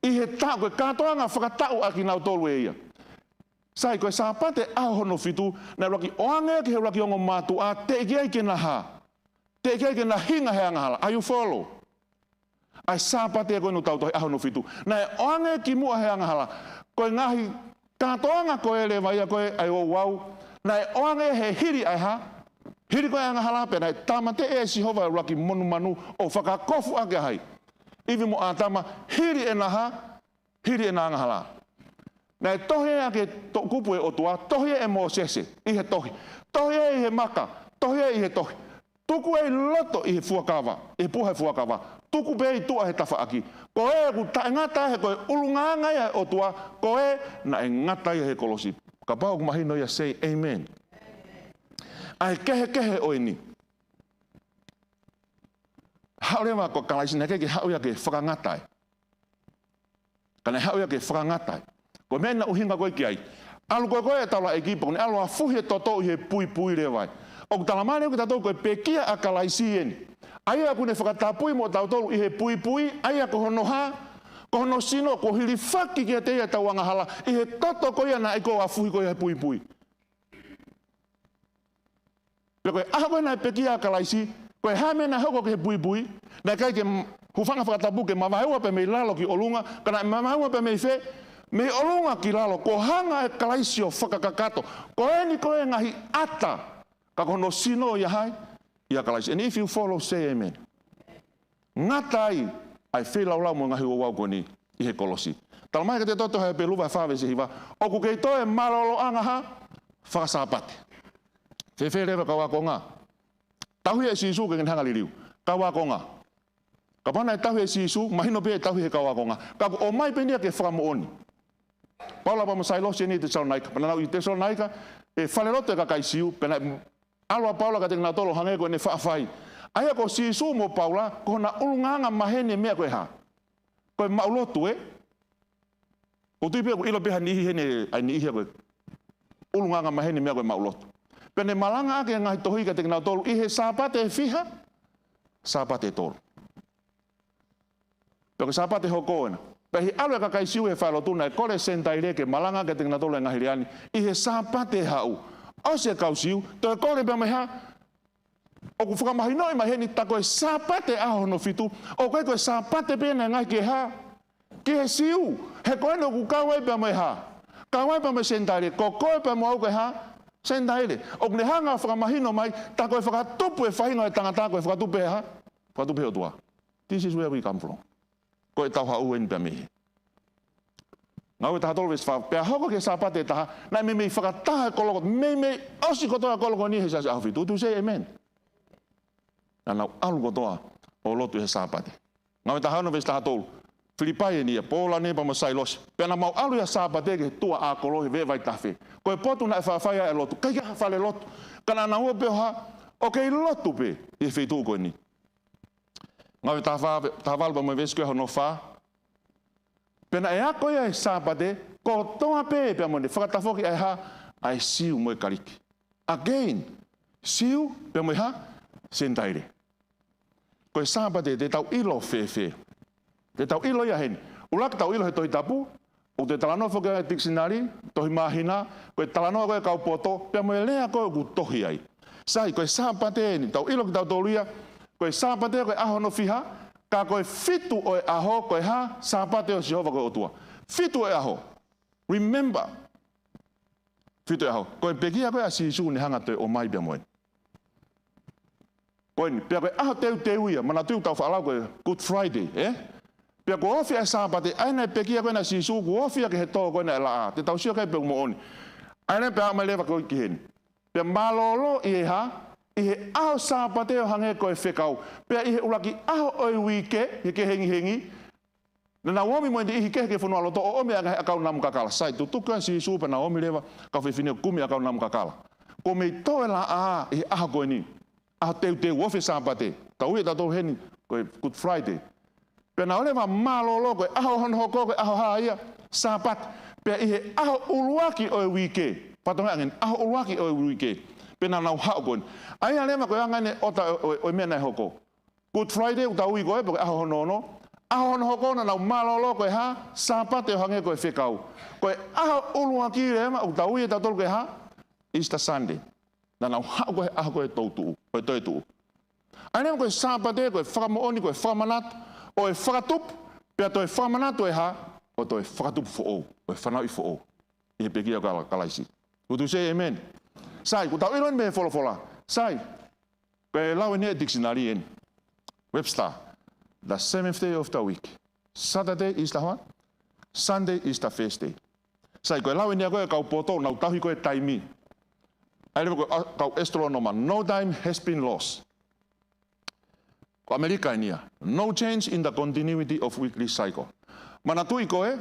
ʻI he taʻu, ko e kātoanga fakataʻu ʻa kinautolu ē ia. Sai, ko e Sāpate ʻaho hono fitu, naʻe ʻuluaki ʻoange ki he ʻuluaki ongo mātuʻa, teʻeki ai ke na hā. Teʻeki ai ke na hinga he angahala. Are you follow? ʻA e Sāpate ko eni ʻoku tau tohi ʻaho hono fitu. Naʻe ʻoange kimuʻa he angahala. Ko e ngaahi kātoanga ko ē leva ia ko ē ʻa e ouau. Naʻe ʻoange he hili ʻa e hā. Hili ko ē angahala pea naʻe tāmateʻi ʻe Sihova e ʻuluaki monumanu ʻo fakakofu ʻaki ʻa hai. ʻIvi mo ʻĀtama, hili ʻena hā, hili ʻena angahala. Naʻe tohi ʻaki e toʻukupu ʻo e ʻOtua, tohi ʻe Mōsese, ʻi he tohi. Tohi ʻi he maka, tohi ʻi he tohi. Tuku ʻi loto ʻi he fuakava, ʻi he puha ʻo e fuakava. Tuku pē ʻi tuʻa he tafaʻaki. Ko ē ʻoku taʻengata he ko e ʻulungaanga ia ʻo e ʻOtua, ko ē naʻe ngata ia he kolosi. Kapau ʻoku mahino ia say amen. ʻA e kehekehe ʻo eni. Haʻu leva ko Kalaisi naʻe ʻikai ke haʻu ia ke fakangata ai. Ka naʻe haʻu ia ke fakangata ai. Ko e meʻa naʻe ʻuhinga ko ē ki ai. ʻAlu ko ē ko ē e taulaʻeiki pea ʻoku ne ʻalu ʻo afuhi e toto ʻi he puipui leva ai. ʻOku talamai leva kiate kitautolu ko e pekia ʻa Kalaisi eni. ʻA ia ʻoku ne fakatapui mo kitautolu ʻi he puipui, ʻa ia ko hono hā, ko hono sino, kuo hilifaki kiate ia ʻetau angahala, ʻi he toto ko ia naʻe ʻikai ke afuhi ko ia he puipui. Pea ko e ʻaho ko ē naʻe pekia ai ʻa Kalaisi, ko e hā e meʻa naʻe hoko ki he puipui, naʻe ʻikai ke m-, hūfanga he fakatapu ke mavaeua pē mei lalo ki ʻolunga, ka naʻe mavaeua pē mei fē, mei ʻolunga ki lalo, kuo hanga ʻe Kalaisi ʻo fakakakato. Ko eni ko ē ngaahi ʻata, ka ko hono sino ʻia hai, ʻia Kalaisi. And if you follow, say amen. Ngata ai ʻa e feilaulau mo e ngaahi ouau ko eni ʻi he kolosi. Talamai kiate kitautolu he Hepelū vahe fā veesi hiva, ʻoku kei toe mālōlōʻanga hā, faka-Sāpate. Fēfē leva kau ākonga? Tauhi ʻe Sīsū ke ne hanga ʻo liliu. Kau ākonga. Kapau naʻe tauhi ʻe Sīsū, mahino pē ʻe tauhi he kau ākonga. Ka ʻoku ʻomai pē eni ia ke fakamoʻoni. Paula pea mo Sailosi eni ʻi Tesalonaika. Pea naʻa nau ʻi Tesalonaika, ʻi he falelotu ʻo e kakai Siu, pea naʻe ʻalu ʻa Paula kiate kinautolu ʻo hangē ko ʻene faʻa fai. ʻA ia ko Sīsū mo Paula, ko hona ʻulungaanga maheni e meʻa ko e hā. Ko e maʻulotu ē. ʻOku ou tui pē ʻoku ʻilo pē ʻe ha niʻihi heni, ʻa e niʻihi ia ko e ʻulungaanga maheni e meʻa ko e maʻulotu. Pea ne malangaʻaki e ngaahi tohi kiate kinautolu ʻi he Sāpate ʻe fiha, Sāpate ʻe tolu. Pea ko e Sāpate hoko ena. Pea ʻi he ʻalu e kakai Siu he falelotu naʻe kole e Senitaile ke malanga kiate kinautolu e ngaahi lea ni ʻi he Sāpate ʻe haʻu. ʻOsi e kau Siu, toe kole pea mo e hā. ʻOku fakamahinoʻi mai heni tā ko e Sāpate ʻaho hono fitu, ʻoku ʻikai ko e Sāpate pē naʻe ngaahi ki he hā. Ki he Siu, he ko eni ʻoku kau ai pea mo e hā. Kau ai pea mo e Senitaile, ko koe pea mo au ko e hā. Senitaile, ʻoku ne hanga ʻo fakamahino mai, tā ko e fakatupu e faʻahinga ʻo e tangata ko e fakatupu e hā. Fakatupu he ʻOtua. This is where we come from. Ko ʻetau haʻu eni pea mei hē. Ngāue taha tolu veesi fā, pea hoko ki he Sāpate ʻe taha, naʻe meimei fakataha e kolo, meimei ʻosi kotoa e kolo ko eni he Siasi ʻAhofitu. Tuʻu, say amen. Naʻa nau ʻalu kotoa ʻo lotu he Sāpate. Ngāue taha ono veesi taha tolu. Filipai eni ia, Paula ni pea mo Sailosi. Pea naʻa mau ʻalu ia Sāpate ki he tuʻa ʻā kolo he veʻe vaitafe. Ko e potu naʻe faʻa fai ai e lotu. ʻIkai ke ʻi ai ha fale lotu. Ka naʻa nau ō pē ʻo hā, ʻo kei lotu pē ʻi he feituʻu ko eni. Ngāue taha fā, taha valu pea mo e veesi ko hono fā. Pea naʻe ako ia he Sāpate kotoa pē pea mo ʻene fakatafoki ʻa e hā, ʻa e Siu mo e Kalisi. Again, Siu pea mo e hā, Senitaile. Ko e Sāpate te tau ʻilo fēfē? Te tau ʻilo ia heni. ʻUluaki, tau ʻilo he Tohi Tapu, ʻoku te talanoa foki he tikisinali, tohi māhina, ko e talanoa ko ē e kau poto, pea mo e lea ko ē ʻoku tohi ai. Sai, ko e Sāpate eni, tau ʻilo kitautolu ia, ko e Sāpate ko e ʻaho hono fiha, ka ko e fitu ʻo e ʻaho, ko e hā, Sāpate ʻo Sihova ko e ʻOtua. Fitu ʻo e ʻaho. Remember. Fitu ʻo e ʻaho. Ko e pekia ko ē ʻa Sīsū ne hanga toe ʻomai pea mo eni. Ko eni, pea ko e ʻaho teuteu ia, manatuʻi ʻoku tau faʻa lau ko e Good Friday, ē? Pea kuo ofi ʻa e Sāpate, ʻa ia naʻe pekia ko ena ʻa Sīsū, kuo ofi ia ki he tō ko ena ʻa e laʻā, te tau sio ki ai pe ʻoku moʻoni. ʻA ia leva pea aʻu mai leva ko ē ki heni. Pea mālōlō ʻi he hā, ʻi he ʻaho Sāpate ʻo hangē ko e fekau. Pea ʻi he ʻuluaki ʻaho ʻo e uike, he kehe hengihengi, naʻa nau ōmi mo e niʻihi kehe ki he fonualoto ʻo ʻomi ʻa e ngaahi ʻakau namu kakala. Sai, tutuku ʻa Sīsū pea nau ʻomi leva kau fefine ʻo kumi ʻakau namu kakala. Kuo mei tō e laʻā ʻi he ʻaho ko eni. ʻAho teuteu, ofi e Sāpate. Tau ui ʻe tautolu heni ko e Good Friday. Pea naʻa nau leva mālōlō ko e ʻaho hono hoko ko e ʻaho hā ia, Sāpate. Pea ʻi he ʻaho ʻuluaki ʻo e uike. Fatongia ange, ʻaho ʻuluaki ʻo e uike. Pea naʻa nau haʻu ko eni. ʻA ia leva ko e anga eni ʻo ta-, ʻo, ʻo, ʻo e meʻa naʻe hoko. Good Friday, ʻoku tau ui ko ē, pe ko e ʻaho hono ono. ʻAho hono hoko naʻa nau mālōlō ko e hā, Sāpate ʻo hangē ko e fekau. Ko e ʻaho ʻuluaki leva, ʻoku tau ui ʻe tautolu ko e hā, Easter Sunday. Naʻa nau haʻu ko ē he ʻaho ko ē ʻo e toutuʻu, ʻo e toetuʻu. ʻA ia leva ko e Sāpate, ko e fakamoʻoni, ko e fakamanatu, ʻo e fakatupu, pea toe fakamanatu e hā, ʻo toe fakatupu foʻou, ʻo e fanauʻi foʻou. ʻI he pekia ʻo Kala-, Kalaisi. Would you say amen? Sai, ʻoku tau ʻilo eni mei he folofola. Sai, ko e lau eni ʻa e tikisinali eni. Webster, the seventh day of the week. Saturday is the what? Sunday is the first day. Sai, ko e lau eni ia ko ē kau poto, nau tauhi ko ē taimi. ʻA ia leva ko e, a, kau astronomer, no time has been lost. Ko ʻAmelika eni ia. No change in the continuity of weekly cycle. Manatuʻi ko ē,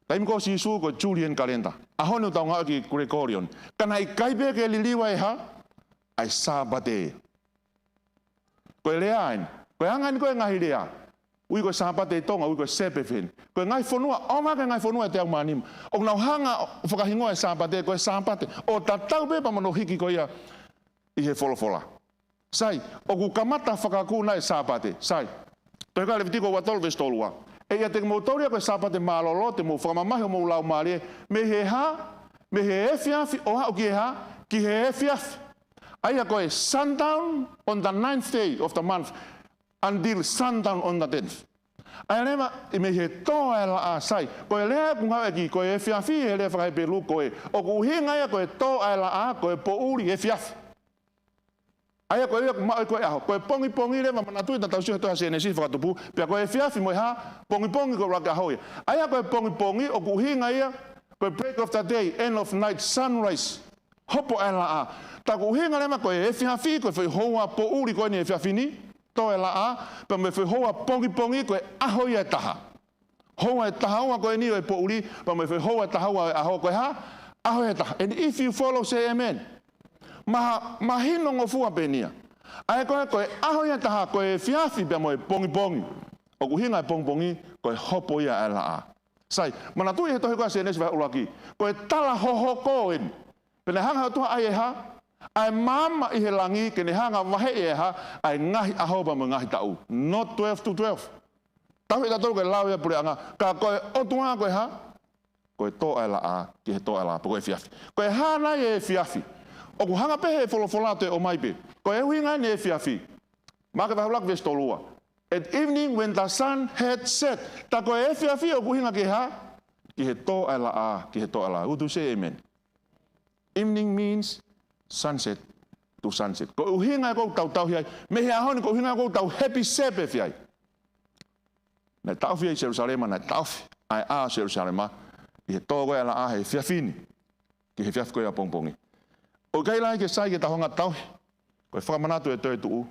taimi ko ē ʻo Sīsū ko e Julian calendar. ʻAho ni ʻoku tau ngāueʻaki Gregorian. Ka naʻe ʻikai pē ke liliu ʻa e hā, ʻa e Sāpate. Ko e lea eni. Ko e anga eni ko ē ngaahi lea. Ui ko e Sāpate ʻi Tonga, ui ko e Sabbath eni. Ko e ngaahi fonua, ʻo mai ki he ngaahi fonua ʻe teau mā nima. ʻOku nau hanga ʻo fakahingoa e Sāpate, ko e Sāpate. ʻO tatau pē pea mo hono hiki ko ia ʻi he folofola. Sai, ʻoku kamata fakakū nai e Sāpate. Sai. Tohi ko ē Levitiko ua tolu veesi tolu ua. ʻE ʻiate kimoutolu ia ko e Sāpate mālōlō, te mou fakamamahi homou laumālie, mei he hā, mei he efiafi ʻo aʻu ki he hā, ki he efiafi. ʻA ia ko e sundown on the ninth day of the month, until sundown on the tenth. ʻA ia leva, ʻi mei he tō ʻa e laʻā, sai. Ko e lea ʻoku ngāueʻaki, ko e efiafi, he lea faka-Hepelū ko ē. ʻOku ʻuhinga ia ko e tō ʻa e laʻā, ko e poʻuli efiafi. ʻA ia ko ia ʻoku maʻu ai ko e ʻaho, ko e pongipongi leva manatuʻi naʻa tau sio he tohi Sēnesi fakatupu, pea ko e efiafi mo e hā, pongipongi ko e ʻuluaki ʻaho ia. ʻA ia ko e pongipongi ʻoku ʻuhinga ia, ko e break of the day, end of night, sunrise, hopo ʻa e laʻā. Tā ʻoku ʻuhinga leva ko e efiafi, ko e foʻi houa poʻuli ko eni efiafi ni, tō e laʻā, pea mo e foʻi houa pongipongi ko e ʻaho ia ʻe taha. Houa ʻe taha ua ko eni ʻo e poʻuli, pea mo e foʻi houa ʻe taha ua ʻo e ʻaho ko e hā? ʻAho ʻe taha. And if you follow, say amen. Maha, mahino ngofua pē eni ia. ʻA ia ko e, ko e ʻaho ia ʻe taha, ko e efiafi pea mo e pongipongi. ʻOku ʻuhinga e pongipongi, ko e hopo ia ʻa e laʻā. Sai, manatuʻi he tohi ko ē Sēnesi vahe ʻuluaki. Ko e tala hohoko eni. Pea naʻe hanga he ʻOtua ʻai e hā? ʻA e maama ʻi he langi ke ne hanga vaheʻi e hā? ʻA e ngaahi ʻaho pea mo e ngaahi taʻu. Not twelve to twelve. Tauhi ʻe tautolu ko e lao ia puleʻanga, ka ko e ʻOtua ko e hā? Ko e tō ʻa e laʻā, ki he tō ʻa e laʻā, pe ko e efiafi. Ko e hā nai e efiafi? ʻOku hanga pē he folofola ʻo toe ʻomai pē. Ko e ʻuhinga eni e efiafi. Maʻake vahe ʻuluaki veesi tolu ua. At evening when the sun had set. Tā ko e efiafi ʻoku ʻuhinga ki he hā? Ki he tō ʻa e laʻā, ki he tō ʻa e laʻā. Would you say amen? Evening means sunset to sunset. Ko e ʻuhinga ia ʻoku tau tauhi ai. Mei he ʻaho ni ko e ʻuhinga ia ʻoku tau happy Sabbath ai. Naʻe taʻofi ai Selusalema, naʻe taʻofi. ʻa e ʻā ʻo Selusalema, ʻi he tō ko ē ʻa e laʻā he efiafi ni, ki he efiafi ko ē ʻapongipongi. ʻOku ʻikai lahi ke sai ke tau hanga ʻo tauhi, ko e fakamanatu ʻo e toetuʻu.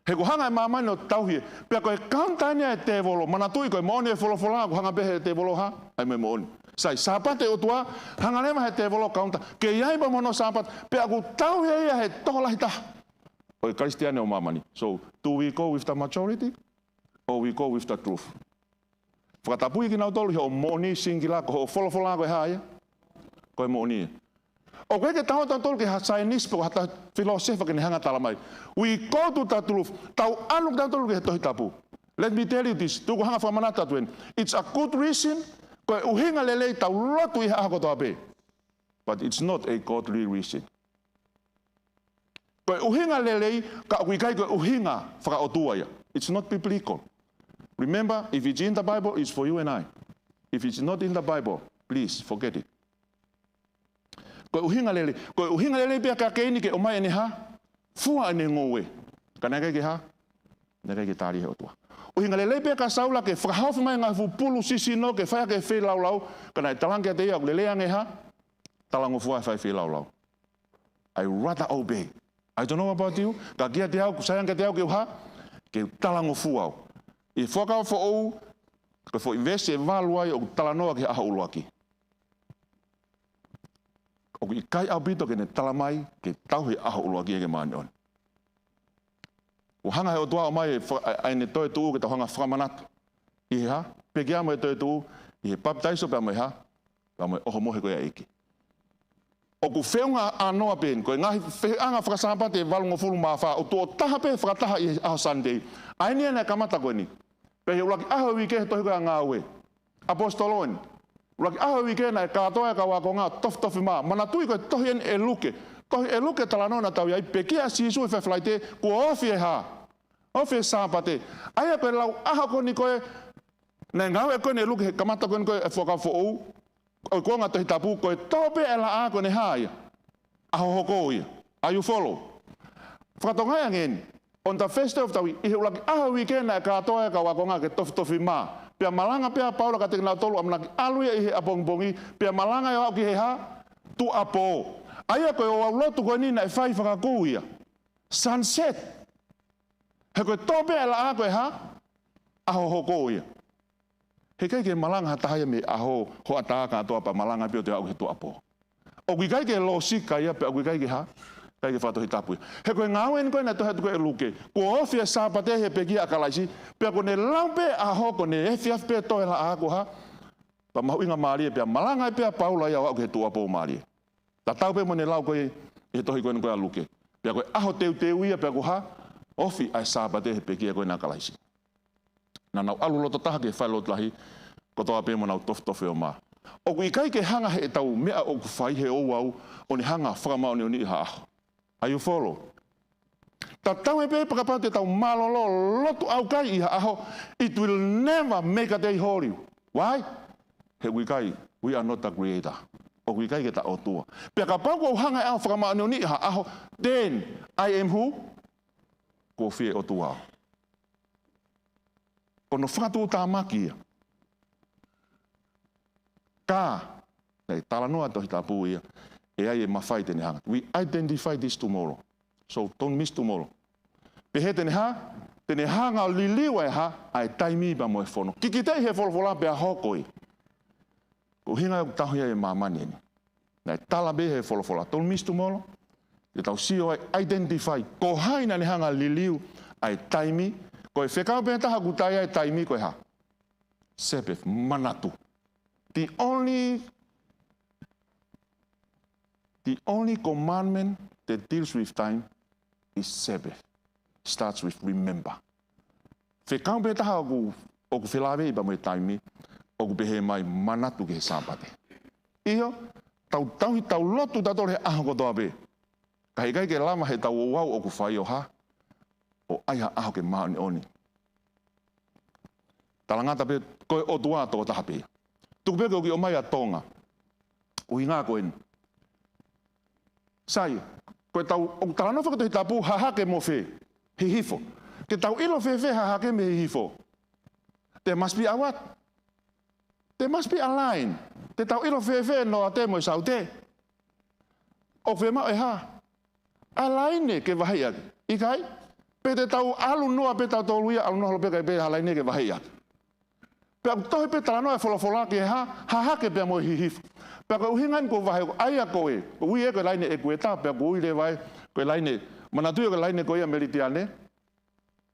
He ʻoku hanga ʻe māmani ʻo tauhi ia, pea ko e kaunta eni ʻa e tēvolo, manatuʻi ko e moʻoni ʻo e folofola, ʻoku hanga pē he tēvolo ʻo hā, ʻai mo e moʻoni. Sai, Sāpate ʻOtua, hanga leva he tēvolo ʻo kaunta, ke ʻi ai pē mo hono Sāpate, pea ʻoku tauhi ia he tokolahi taha ʻo e Kalisitiane ʻo māmani. So, do we go with the majority or we go with the truth? Fakatapui kinautolu ʻi hoʻo moʻoni singila, ko hoʻo folofola ko e hā ia? Ko e moʻoni ia. ʻOku ʻikai ke tau ō tautolu ki ha saienisi pe ko ha taha filōsefa ke ne hanga ʻo tala mai. We go to the truth. Tau ʻalu kitautolu ki he Tohi Tapu. Let me tell you this. Tuku hanga fakamanatu atu eni. It's a good reason. Ko e ʻuhinga lelei tau lotu ʻi he ʻaho kotoa pē. But it's not a godly reason. Ko e ʻuhinga lelei, ka ʻoku ʻikai ko e ʻuhinga fakaʻotua ia. It's not biblical. Remember, if it's in the Bible, it's for you and I. If it's not in the Bible, please forget it. Ko e ʻuhinga lelei, ko e ʻuhinga lelei pē ʻa Keini ke ʻomai ʻene hā? Fua ʻene ngoue. Ka naʻe ʻikai ke hā? Naʻe ʻikai ke tali ʻe he ʻOtua. ʻUhinga lelei pē ʻa Saula ke fakahaofi mai e ngaahi fuʻu pulu sisino ke fai ʻaki e feilaulau, ka naʻe talaange kiate ia ʻoku lelei ange hā? Talangofua e fai feilaulau. I rather obey. I don't know about you, ka kiate au, ʻoku sai ange kiate au ke u hā? Ke u talangofua au. ʻI he Fuakava Foʻou, ko e foʻi veesi ʻe valu ai ʻoku talanoa ki he ʻaho ʻuluaki. ʻOku ʻikai ʻaupito ke ne tala mai ke tauhi e ʻaho ʻuluaki ia ke māʻoniʻoni. ʻOku hanga he ʻOtua ʻo ʻomai e fa-, ʻa, ʻa ʻene toetuʻu ke tau hanga ʻo fakamanatu. ʻI he hā? Pekia mo e toetuʻu, ʻi he papitaiso pea mo e hā? Pea mo e ʻohomohe ko ia ʻa e ʻEiki. ʻOku feʻunga ʻānoa pē eni, ko e ngaahi feʻunga fakasāpate ʻe valungofulu mā fā, ʻoku tuʻo taha pē fakataha ʻi he ʻaho Sunday. ʻA eni ʻa e kamata ko eni. Pea ʻi he ʻuluaki ʻaho ʻo e uike he tohi ko ia ʻa Ngāue. ʻAposetolo eni. ʻUluaki ʻaho ʻo e uike naʻe kātoa e kau ākonga ʻo tofitofi mā. Manatuʻi ko e tohi eni ʻe Luke. Tohi ʻe Luke talanoa naʻa tau ʻi ai, pekia ʻa Sīsū he Falaite, kuo ofi e hā? Ofi e Sāpate. ʻA ia ko e lau ʻaho ko eni ko ē, naʻe ngāue ko eni ʻe Luke he kamata ko eni ko ē e Fuakava Foʻou, ʻo e kuonga Tohi Tapu, ko e tō pē ʻa e laʻā ko ʻene hā ia? ʻAho hoko ia. Are you follow? Fakatokangaʻi ange eni. On the first day of the week, ʻi he ʻuluaki ʻaho ʻo e uike naʻe kātoa e kau ākonga ke tofitofi mā. Pea malanga pē ʻa Paula kiate kinautolu ʻamanaki ʻalu ia ʻi he ʻapongipongi, pea malanga ia ʻo aʻu ki he hā? Tuʻuapō. ʻA ia ko e ouau lotu ko eni naʻe fai fakakū ia. Sunset. He ko e tō pē ʻa e laʻā ko e hā? ʻAho hoko ia. He ʻikai ke malanga ha taha ia mei he ʻaho hoʻatā kātoa pea malanga pē ʻo aʻu ki he tuʻuapō. ʻOku ʻikai ke lōsika ia pea ʻoku ʻikai ke hā? ʻIkai ke fakatohitapu ia. He ko e ngāue eni ko ē naʻe tohi atu ko ē ʻe Luke. Kuo ofi e Sāpate he pekia ʻa Kalaisi, pea ko ʻene lau pē ʻaho ko ʻene efiafi pē tō e laʻā ko e hā? Pea mahuʻinga mālie pea malanga ai pē ʻa Paula ia ʻo aʻu ki he tuʻuapō mālie. Tatau pē mo ʻene lau ko ē ʻi he tohi ko eni ko ē ʻa Luke. Pea ko e ʻaho teuteu ia pea ko e hā? Ofi ʻa e Sāpate he pekia ko ena ʻa Kalaisi. Naʻa nau ʻalu loto taha ki he falelotu lahi, kotoa pē mo ʻenau tofitofi ʻo mā. ʻOku ʻikai ke hanga heʻetau meʻa ʻoku fai he ouau ʻo ne hanga ʻo fakamāʻoniʻoniʻi ha ʻaho. Are you follow? Tatau ai pē pe kapau te tau mālōlō lotu ʻaukai ʻi ha ʻaho, it will never make a day holy. Why? He ʻoku ʻikai, we are not the creator. ʻOku ʻikai ke ta ʻOtua. Pea kapau ʻoku ou hanga ʻe au ʻo fakamāʻoniʻoniʻi ha ʻaho, then I am who? Ko e fie ʻotua au. Ko hono fakatuʻutāmaki ia. Ka, naʻe talanoa Tohi Tapu ia, ʻe ʻi ai e mafai te ne hanga. We identify this tomorrow. So don't miss tomorrow. Pehē te ne hā? Te ne hanga ʻo liliu ʻa e hā? ʻA e taimi pea mo e fono. Kikiteʻi he folofola pea hoko ia. Ko e ʻuhinga ʻoku tauhi ai e māmani eni. Naʻe tala pē he folofola. Don't miss tomorrow. Te tau sio ai, identify. Ko hai naʻa ne hanga ʻo liliu ʻa e taimi. Ko e fekau pē taha ʻoku tala ai e taimi ko e hā? Sabbath, manatu. The only, the only commandment that deals with time is Sabbath. Starts with remember. Fekau pē taha ʻoku, ʻoku felāveʻi pea mo e taimi, ʻoku pehē mai manatu ki he Sāpate. ʻIo, tau tauhi, tau lotu tautolu he ʻaho kotoa pē. Ka heʻikai ke lava heʻetau ouau ʻoku fai ʻo hā? ʻO ʻai ha ʻaho ke māʻoniʻoni. Talangata pē, ko e ʻOtua tokotaha pē. Tuku pē ke u kiʻi ʻomai ʻa Tonga. ʻUhinga ko eni. Sai, ko ʻetau, ʻoku talanoa foki Tohi Tapu, hahake mo fē? Hihifo. Ke tau ʻilo fēfē hahake mei he hihifo? There must be a what? There must be a line. Te tau ʻilo fēfē ʻa e noate mo e saute. ʻOku fiemaʻu e hā? ʻA e laine ke vaheʻi ʻaki. ʻIkai? Pe te tau ʻalu noa pē tautolu ia, ʻalu noa holo pē kae ʻikai pē ha laine ke vaheʻi ʻaki. Pea ʻoku tohi pē talanoa e folofola ki he hā? Hahake pea mo e hihifo. Pea ko e ʻuhinga eni ʻoku ou vahe ʻoku ʻai ia ko e, ʻoku ui ia ko e laine ʻekueta, pea ʻoku ui leva ia ko e laine, manatuʻi ko e laine ko ia Melitiane,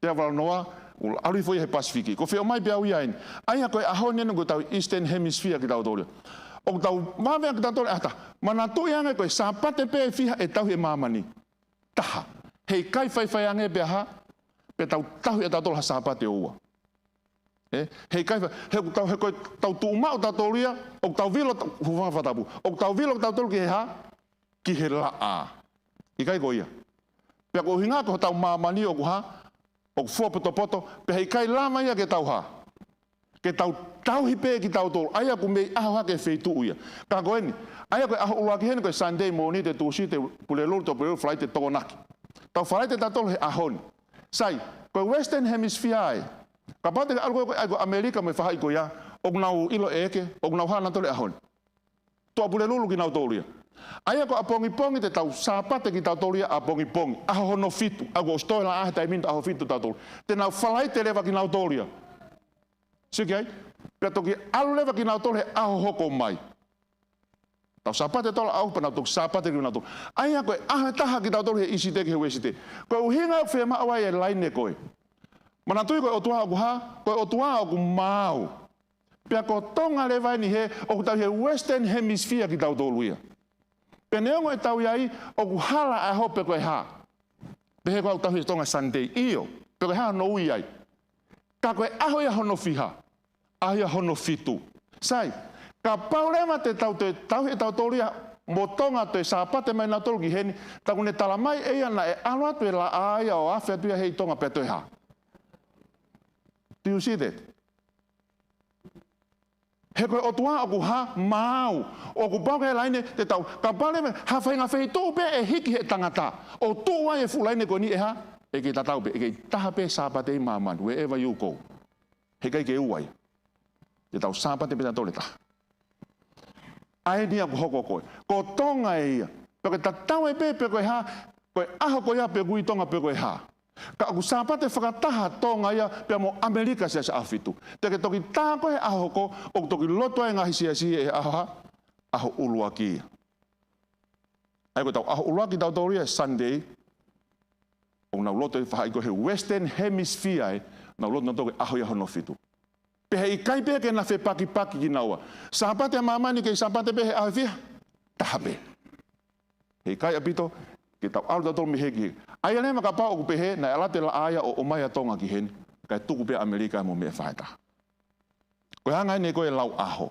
Te Avalanoa, ʻoku ʻalu hifo ia he Pasifiki. Ko e feʻao mai pē ia eni. ʻA ia ko e ʻaho ni ʻoku tau Eastern Hemisphere kitautolu ia. ʻOku tau vave ange kitautolu ʻe ha taha. Manatuʻi ange ko e Sāpate pē ʻe fiha ʻe tauhi ʻe māmani? Taha. Heʻikai faifai ange pea hā? Pea tau tauhi ʻe tautolu ha Sāpate ʻo ua. Ē? Heʻikai fa-, he ʻoku tau, he ko e tau tuʻu maʻu tautolu ia, ʻoku tau vilo ta-, hūfanga he fakatapu. ʻOku tau vilo tautolu ki he hā? Ki he laʻā. ʻIkai ko ia. Pea ko e ʻuhinga ko hotau māmani ʻoku hā? ʻOku fuapotopoto, pea heʻikai lava ia ke tau hā? Ke tau tauhi pē kitautolu. ʻA ia ʻoku mei ʻaho hake feituʻu ia. Ka ko eni. ʻA ia ko e ʻaho ʻuluaki heni ko e Sunday, Mōnite, Tūsite, Pulelulu, Tuʻapulelulu, Falaite, Tokonaki. Tau Falaite tautolu he ʻaho ni. Sai, ko e Western Hemisphere ē. Kapau te ke ʻalu ko ē, ko ē, ʻai ko ʻAmelika mo e faʻahi ko ia, ʻoku nau ʻilo ʻe ʻeke, ʻoku nau hā nautolu he ʻaho ni? Tuʻapulelulu kinautolu ia. ʻA ia ko ʻapongipongi te tau Sāpate kitautolu ia ʻapongipongi. ʻAho hono fitu, ʻa ia ko e ʻosi toe laʻā he taimi ni ʻaho fitu tautolu. Te nau Falaite leva kinautolu ia. Sio ki ai, pea toki ʻalu leva kinautolu he ʻaho hoko mai. Tau Sāpate tautolu ʻaho pea nau toki Sāpate kinautolu. ʻA ia ko e ʻaho ʻe taha kitautolu he ʻIsite ki he Uēsite. Ko e ʻuhinga ʻoku fiemaʻu ai e laine ko ē. Manatuʻi ko e ʻOtua ʻoku hā? Ko e ʻOtua ʻoku maau. Pea ko Tonga leva eni he, ʻoku tau he Western Hemisphere kitautolu ia. Pea neongo ʻetau ʻi ai, ʻoku hala ʻa e ʻaho pe ko e hā? Pehē ko ʻetau he Tonga Sunday, ʻio, pe ko e hā hono ui ai? Ka ko e ʻaho ia hono fiha, ʻaho ia hono fitu. Sai, kapau leva te tau toe tauhi ʻe tautolu ia mo Tonga toe Sāpate mai nautolu ki heni, tā ʻoku ne talamai ʻe ia naʻe ʻalu atu e laʻā ia ʻo afe atu ia hei Tonga pea toe hā? Do you see that? He ko e ʻOtua ʻoku hā? Maau. ʻOku pau ke laine te tau. Kapau leva ha faʻahinga feituʻu pē ʻe hiki he tangata ʻo tuʻu ai e fuʻu laine ko eni ʻe hā? ʻE kei tatau pē, ʻe kei taha pē Sāpate ʻi māmani, wherever you go. Heʻikai ke ua ia. Te tau Sāpate pē tautolu ʻe taha. ʻA eni ia ʻoku hoko ko ē. Ko Tonga ē ia. Pe ko e tatau ai pē, pe ko e hā, ko e ʻaho ko ia pe ʻoku ui Tonga pe ko e hā. Ka ʻoku Sāpate fakataha Tonga ia pea mo ʻAmelika Siasi ʻaho fitu. Te ke toki tā ko ē he ʻaho hoko, ʻoku toki lotu ai e ngaahi siasi he ʻaho hā? ʻAho ʻuluaki ia. ʻA ia ko ʻetau ʻaho ʻuluaki tautolu ia Sunday, ʻoku nau lotu e faʻahi ko ē he Western Hemisphere ē, nau lotu nautolu ko e ʻaho ia hono fitu. Pea heʻikai pē ke na fepakipaki kinaua. Sāpate ʻa māmani kei Sāpate pē he ʻaho ʻe fiha? Taha pē. Heʻikai ʻaupito ke tau ʻalu tautolu mei hē ki hē. ʻA ia leva kapau ʻoku pehē naʻe ʻalu atu e laʻā ia ʻo ʻomai ʻa Tonga ki heni, kae tuku pē ʻa ʻAmelika mo e meʻa ʻe fā ʻe taha. Ko e anga eni ko ē e lau ʻaho.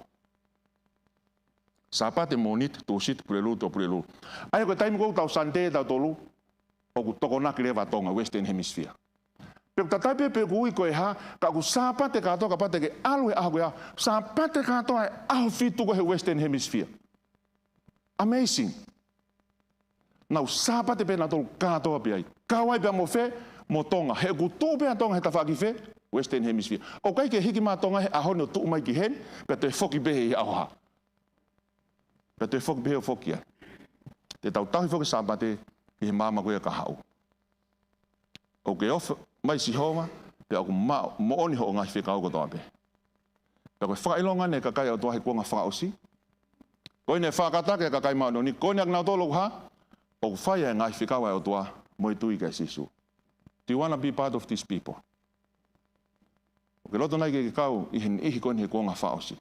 Sāpate, Mōnite, Tūsite, Pulelulu, Tuʻapulelulu. ʻA ia ko e taimi ko ē ʻoku tau Sunday tautolu, ʻoku Tokonaki leva ʻa Tonga, Western Hemisphere. Pea ʻoku tatau pē pe ʻoku ui ko e hā, ka ʻoku Sāpate kātoa, kapau te ke ʻalu he ʻaho ko ia, Sāpate kātoa e ʻaho fitu ko ē he Western Hemisphere. Amazing. Nau Sāpate pē nautolu kātoa pē ai. Kau ai pea mo fē? Mo Tonga. He ʻoku tuʻu pē ʻa Tonga he tafaʻaki fē? Western Hemisphere. ʻOku ʻikai ke hiki mai ʻa Tonga he ʻaho ni ʻo tuʻu mai ki heni, pea toe foki pē he ʻaho hā? Pea toe foki pē he ʻo foki ai. Te tau tauhi foki Sāpate ki he maama ko ia kahaʻu. ʻOku ke ofi mai Sihova, pea ʻoku ma-, moʻoni hoʻo ngaahi fekau kotoa pē. Pea ko e fakaʻilonga eni e kakai ʻa e ʻOtua he kuonga fakaʻosi. Ko eni ʻe fakakata ki he kakai māʻoniʻoni, ko eni ʻa kinautolu ʻoku hā? ʻOku fai e ngaahi fekau ʻa e ʻOtua mo e tui kia Sīsū. Do you wanna be part of these people? ʻOku ke loto nai ke ke kau ʻi he niʻihi ko eni he kuonga fakaʻosi?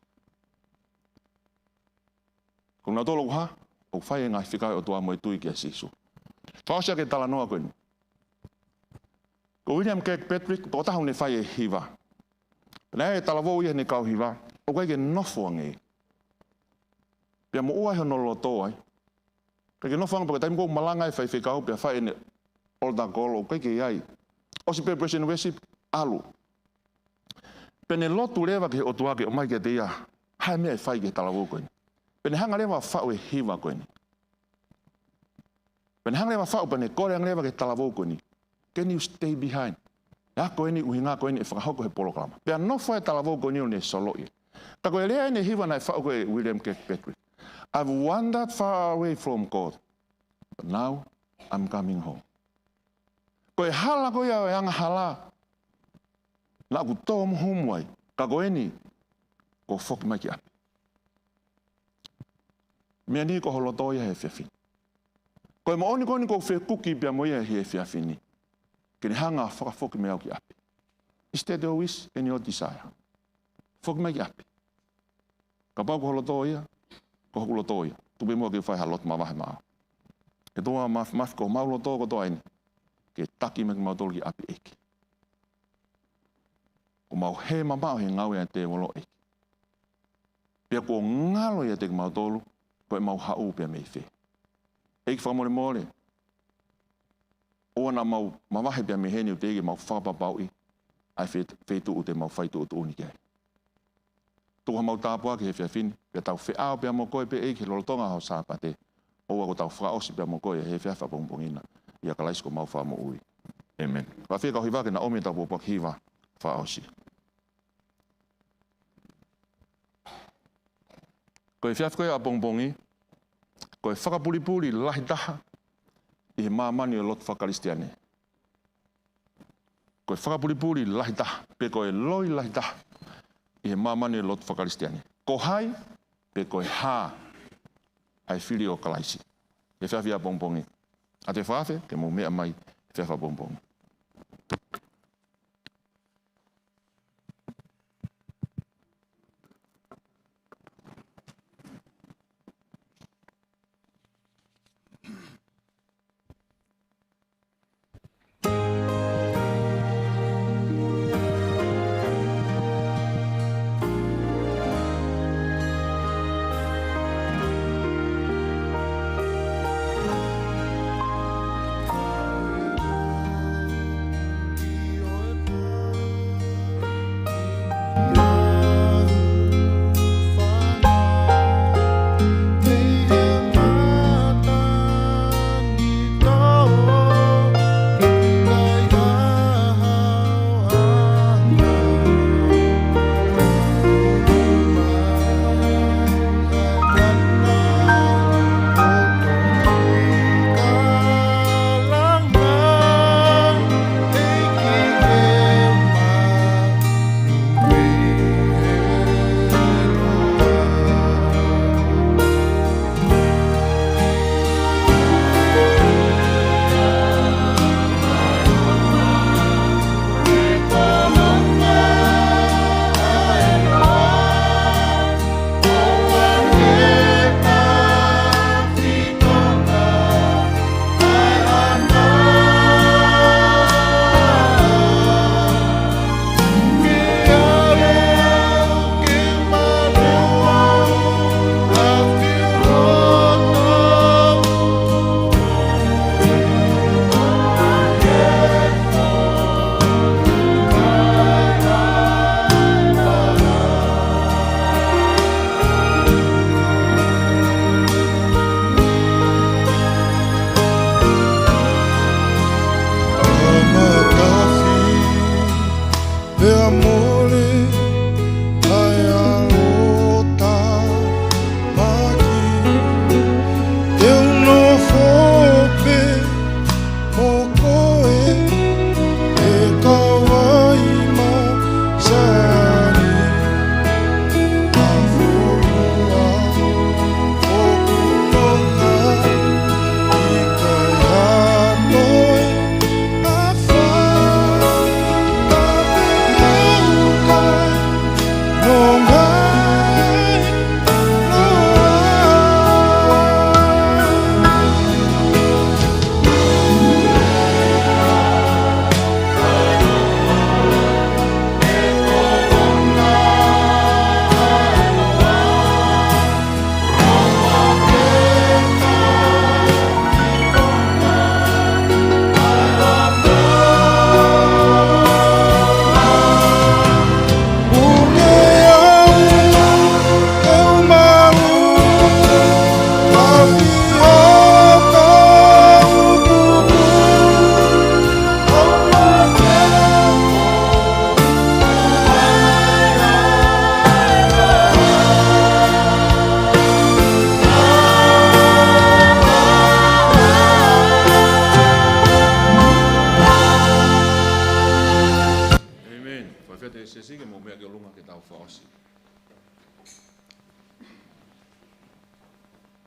Ko kinautolu ʻoku hā? ʻOku fai e ngaahi fekau ʻa e ʻOtua mo e tui kia Sīsū. Fakaʻosi ʻaki e talanoa ko eni. Ko William Kirkpatrick, tokotaha ʻoku ne fai e hiva. Pea naʻe ʻi ai e talavou ia heʻene kau hiva, ʻoku ʻikai ke nofo ange. Pea moʻua ai hono loto ai. ʻIkai ke nofo ange pea ko e taimi ko ē ʻoku malanga ai e faifekau pea fai ʻene altar call ʻoku ʻikai ke ʻi ai. ʻOsi pē praise and worship, ʻalu. Pea ne lotu leva ki he ʻOtua ke ʻomai kiate ia ha meʻa ʻe fai ki he talavou ko eni. Pea ne hanga leva ʻo faʻu e hiva ko eni. Pea ne hanga leva ʻo faʻu pea ne kole ange leva ki he talavou ko eni. Can you stay behind? ʻE ako eni ʻuhinga ko eni ʻe fakahoko he polokalama. Pea nofo e talavou ko eni ʻo ne soloʻi. Ka ko e lea ʻeni ʻe hiva naʻe faʻu ko ē ʻe William Kirkpatrick. "I've wandered far away from God, but now I'm coming home." Ko e hala ko ia ʻo e angahala naʻa ku tō humu ai, ka ko eni, kuo u foki mai ki ʻapi. Meʻa ni ko ho loto ia he efiafi ni. Ko e moʻoni ko eni ʻoku ou fekuki pea mo ia he efiafi ni, ke ne hanga ʻo fakafoki mai au ki ʻapi. Is that your wish and your desire? Foki mai ki ʻapi. Kapau ko ho loto ia, ko hoku loto ia. Tuku pē muʻa ke u fai ha lotu mavahe maʻau. ʻE ʻOtua Māfimafi, ko homau loto kotoa eni ke taki mai kimautolu ki ʻapi, ʻEiki. Kuo mau hē mamaʻo he ngāue ʻa e tēvolo, ʻEiki. Pea kuo ngalo ʻiate kimautolu ko ʻemau haʻu pea mei fē. ʻEiki, fakamolemole, ʻoua naʻa mau mavahe pea mei heni, ʻoku teʻeki ke mau fakapapauʻi ʻa e fe-, feituʻu te mau fai tuʻutuʻuni ki ai. Tuku haʻamau tāpuaki he efiafi ni, pea tau feʻao pea mo koe pē, ʻEiki, he lolotonga ho Sāpate. ʻOua kuo tau fakaʻosi pea mo koe he efiafi ʻapongipongi na, ʻia Kalaisi ko homau Fakamoʻui. ʻĒmeni. Ka fie kau hiva ke na ʻomi ʻetau pōpoaki hiva fakaʻosi. Ko e efiafi ko ia ʻapongipongi, ko e fakapulipuli lahi taha ʻi he māmani ʻo e lotu faka-Kalisitiane. Ko e fakapulipuli lahi taha, pe ko e loi lahi taha ʻi he māmani ʻo e lotu faka-Kalisitiane. Ko hai, pe ko e hā ʻa e fili ʻo Kalaisi he efiafi ʻapongipongi? ʻA e fakaafe ke mou meʻa mai he efiafi ʻapongipongi.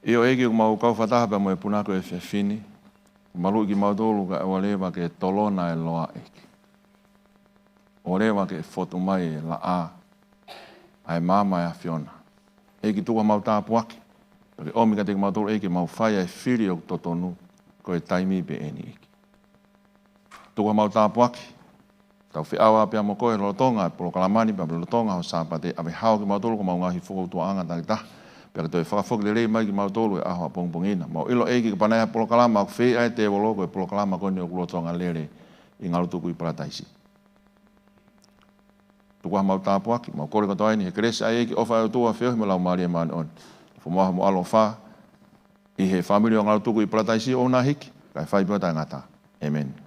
ʻIo ʻEiki, ʻoku mau kau fakataha pea mo e punake ʻo e efiafi ni. Maluʻi kimautolu kae ʻoua leva ke tolona e loa ʻEiki. ʻOua leva ke fotu mai e laʻā ʻa e maama ʻa e ʻAfiona. ʻEiki, tuku haʻamau tāpuaki, pea ke ʻomi kiate kimautolu ʻEiki ke mau fai ʻa e fili ʻoku totonu, ko e taimi pē ʻeni ʻEiki. Tuku haʻamau tāpuaki, tau feʻao pea mo koe lolotonga e polokalama ni pea mo lolotonga ho Sāpate, ʻave hao kimautolu ko homau ngaahi fokoutuʻanga takitaha, pea ke toe fakafoki lelei mai kimautolu he ʻaho ʻapongipongi na. Mau ʻilo ʻEiki kapau naʻe ʻi ai ha polokalama ʻoku fai ʻe he tēvolo, ko e polokalama ko eni ʻoku lolotonga lele ʻi Ngalotuku ʻi Palataisi. Tuku haʻamau tāpuaki, mau kole kotoa eni he kelesi ʻa e ʻEiki, ʻofa ʻa e ʻOtua, feohi mo e Laumālie Māʻoniʻoni, fomau mo ʻaloʻofa ʻi he fāmili ʻo Ngalotuku ʻi Palataisi ʻo na hiki, kae fai pē ʻo taʻengata. ʻĒmeni.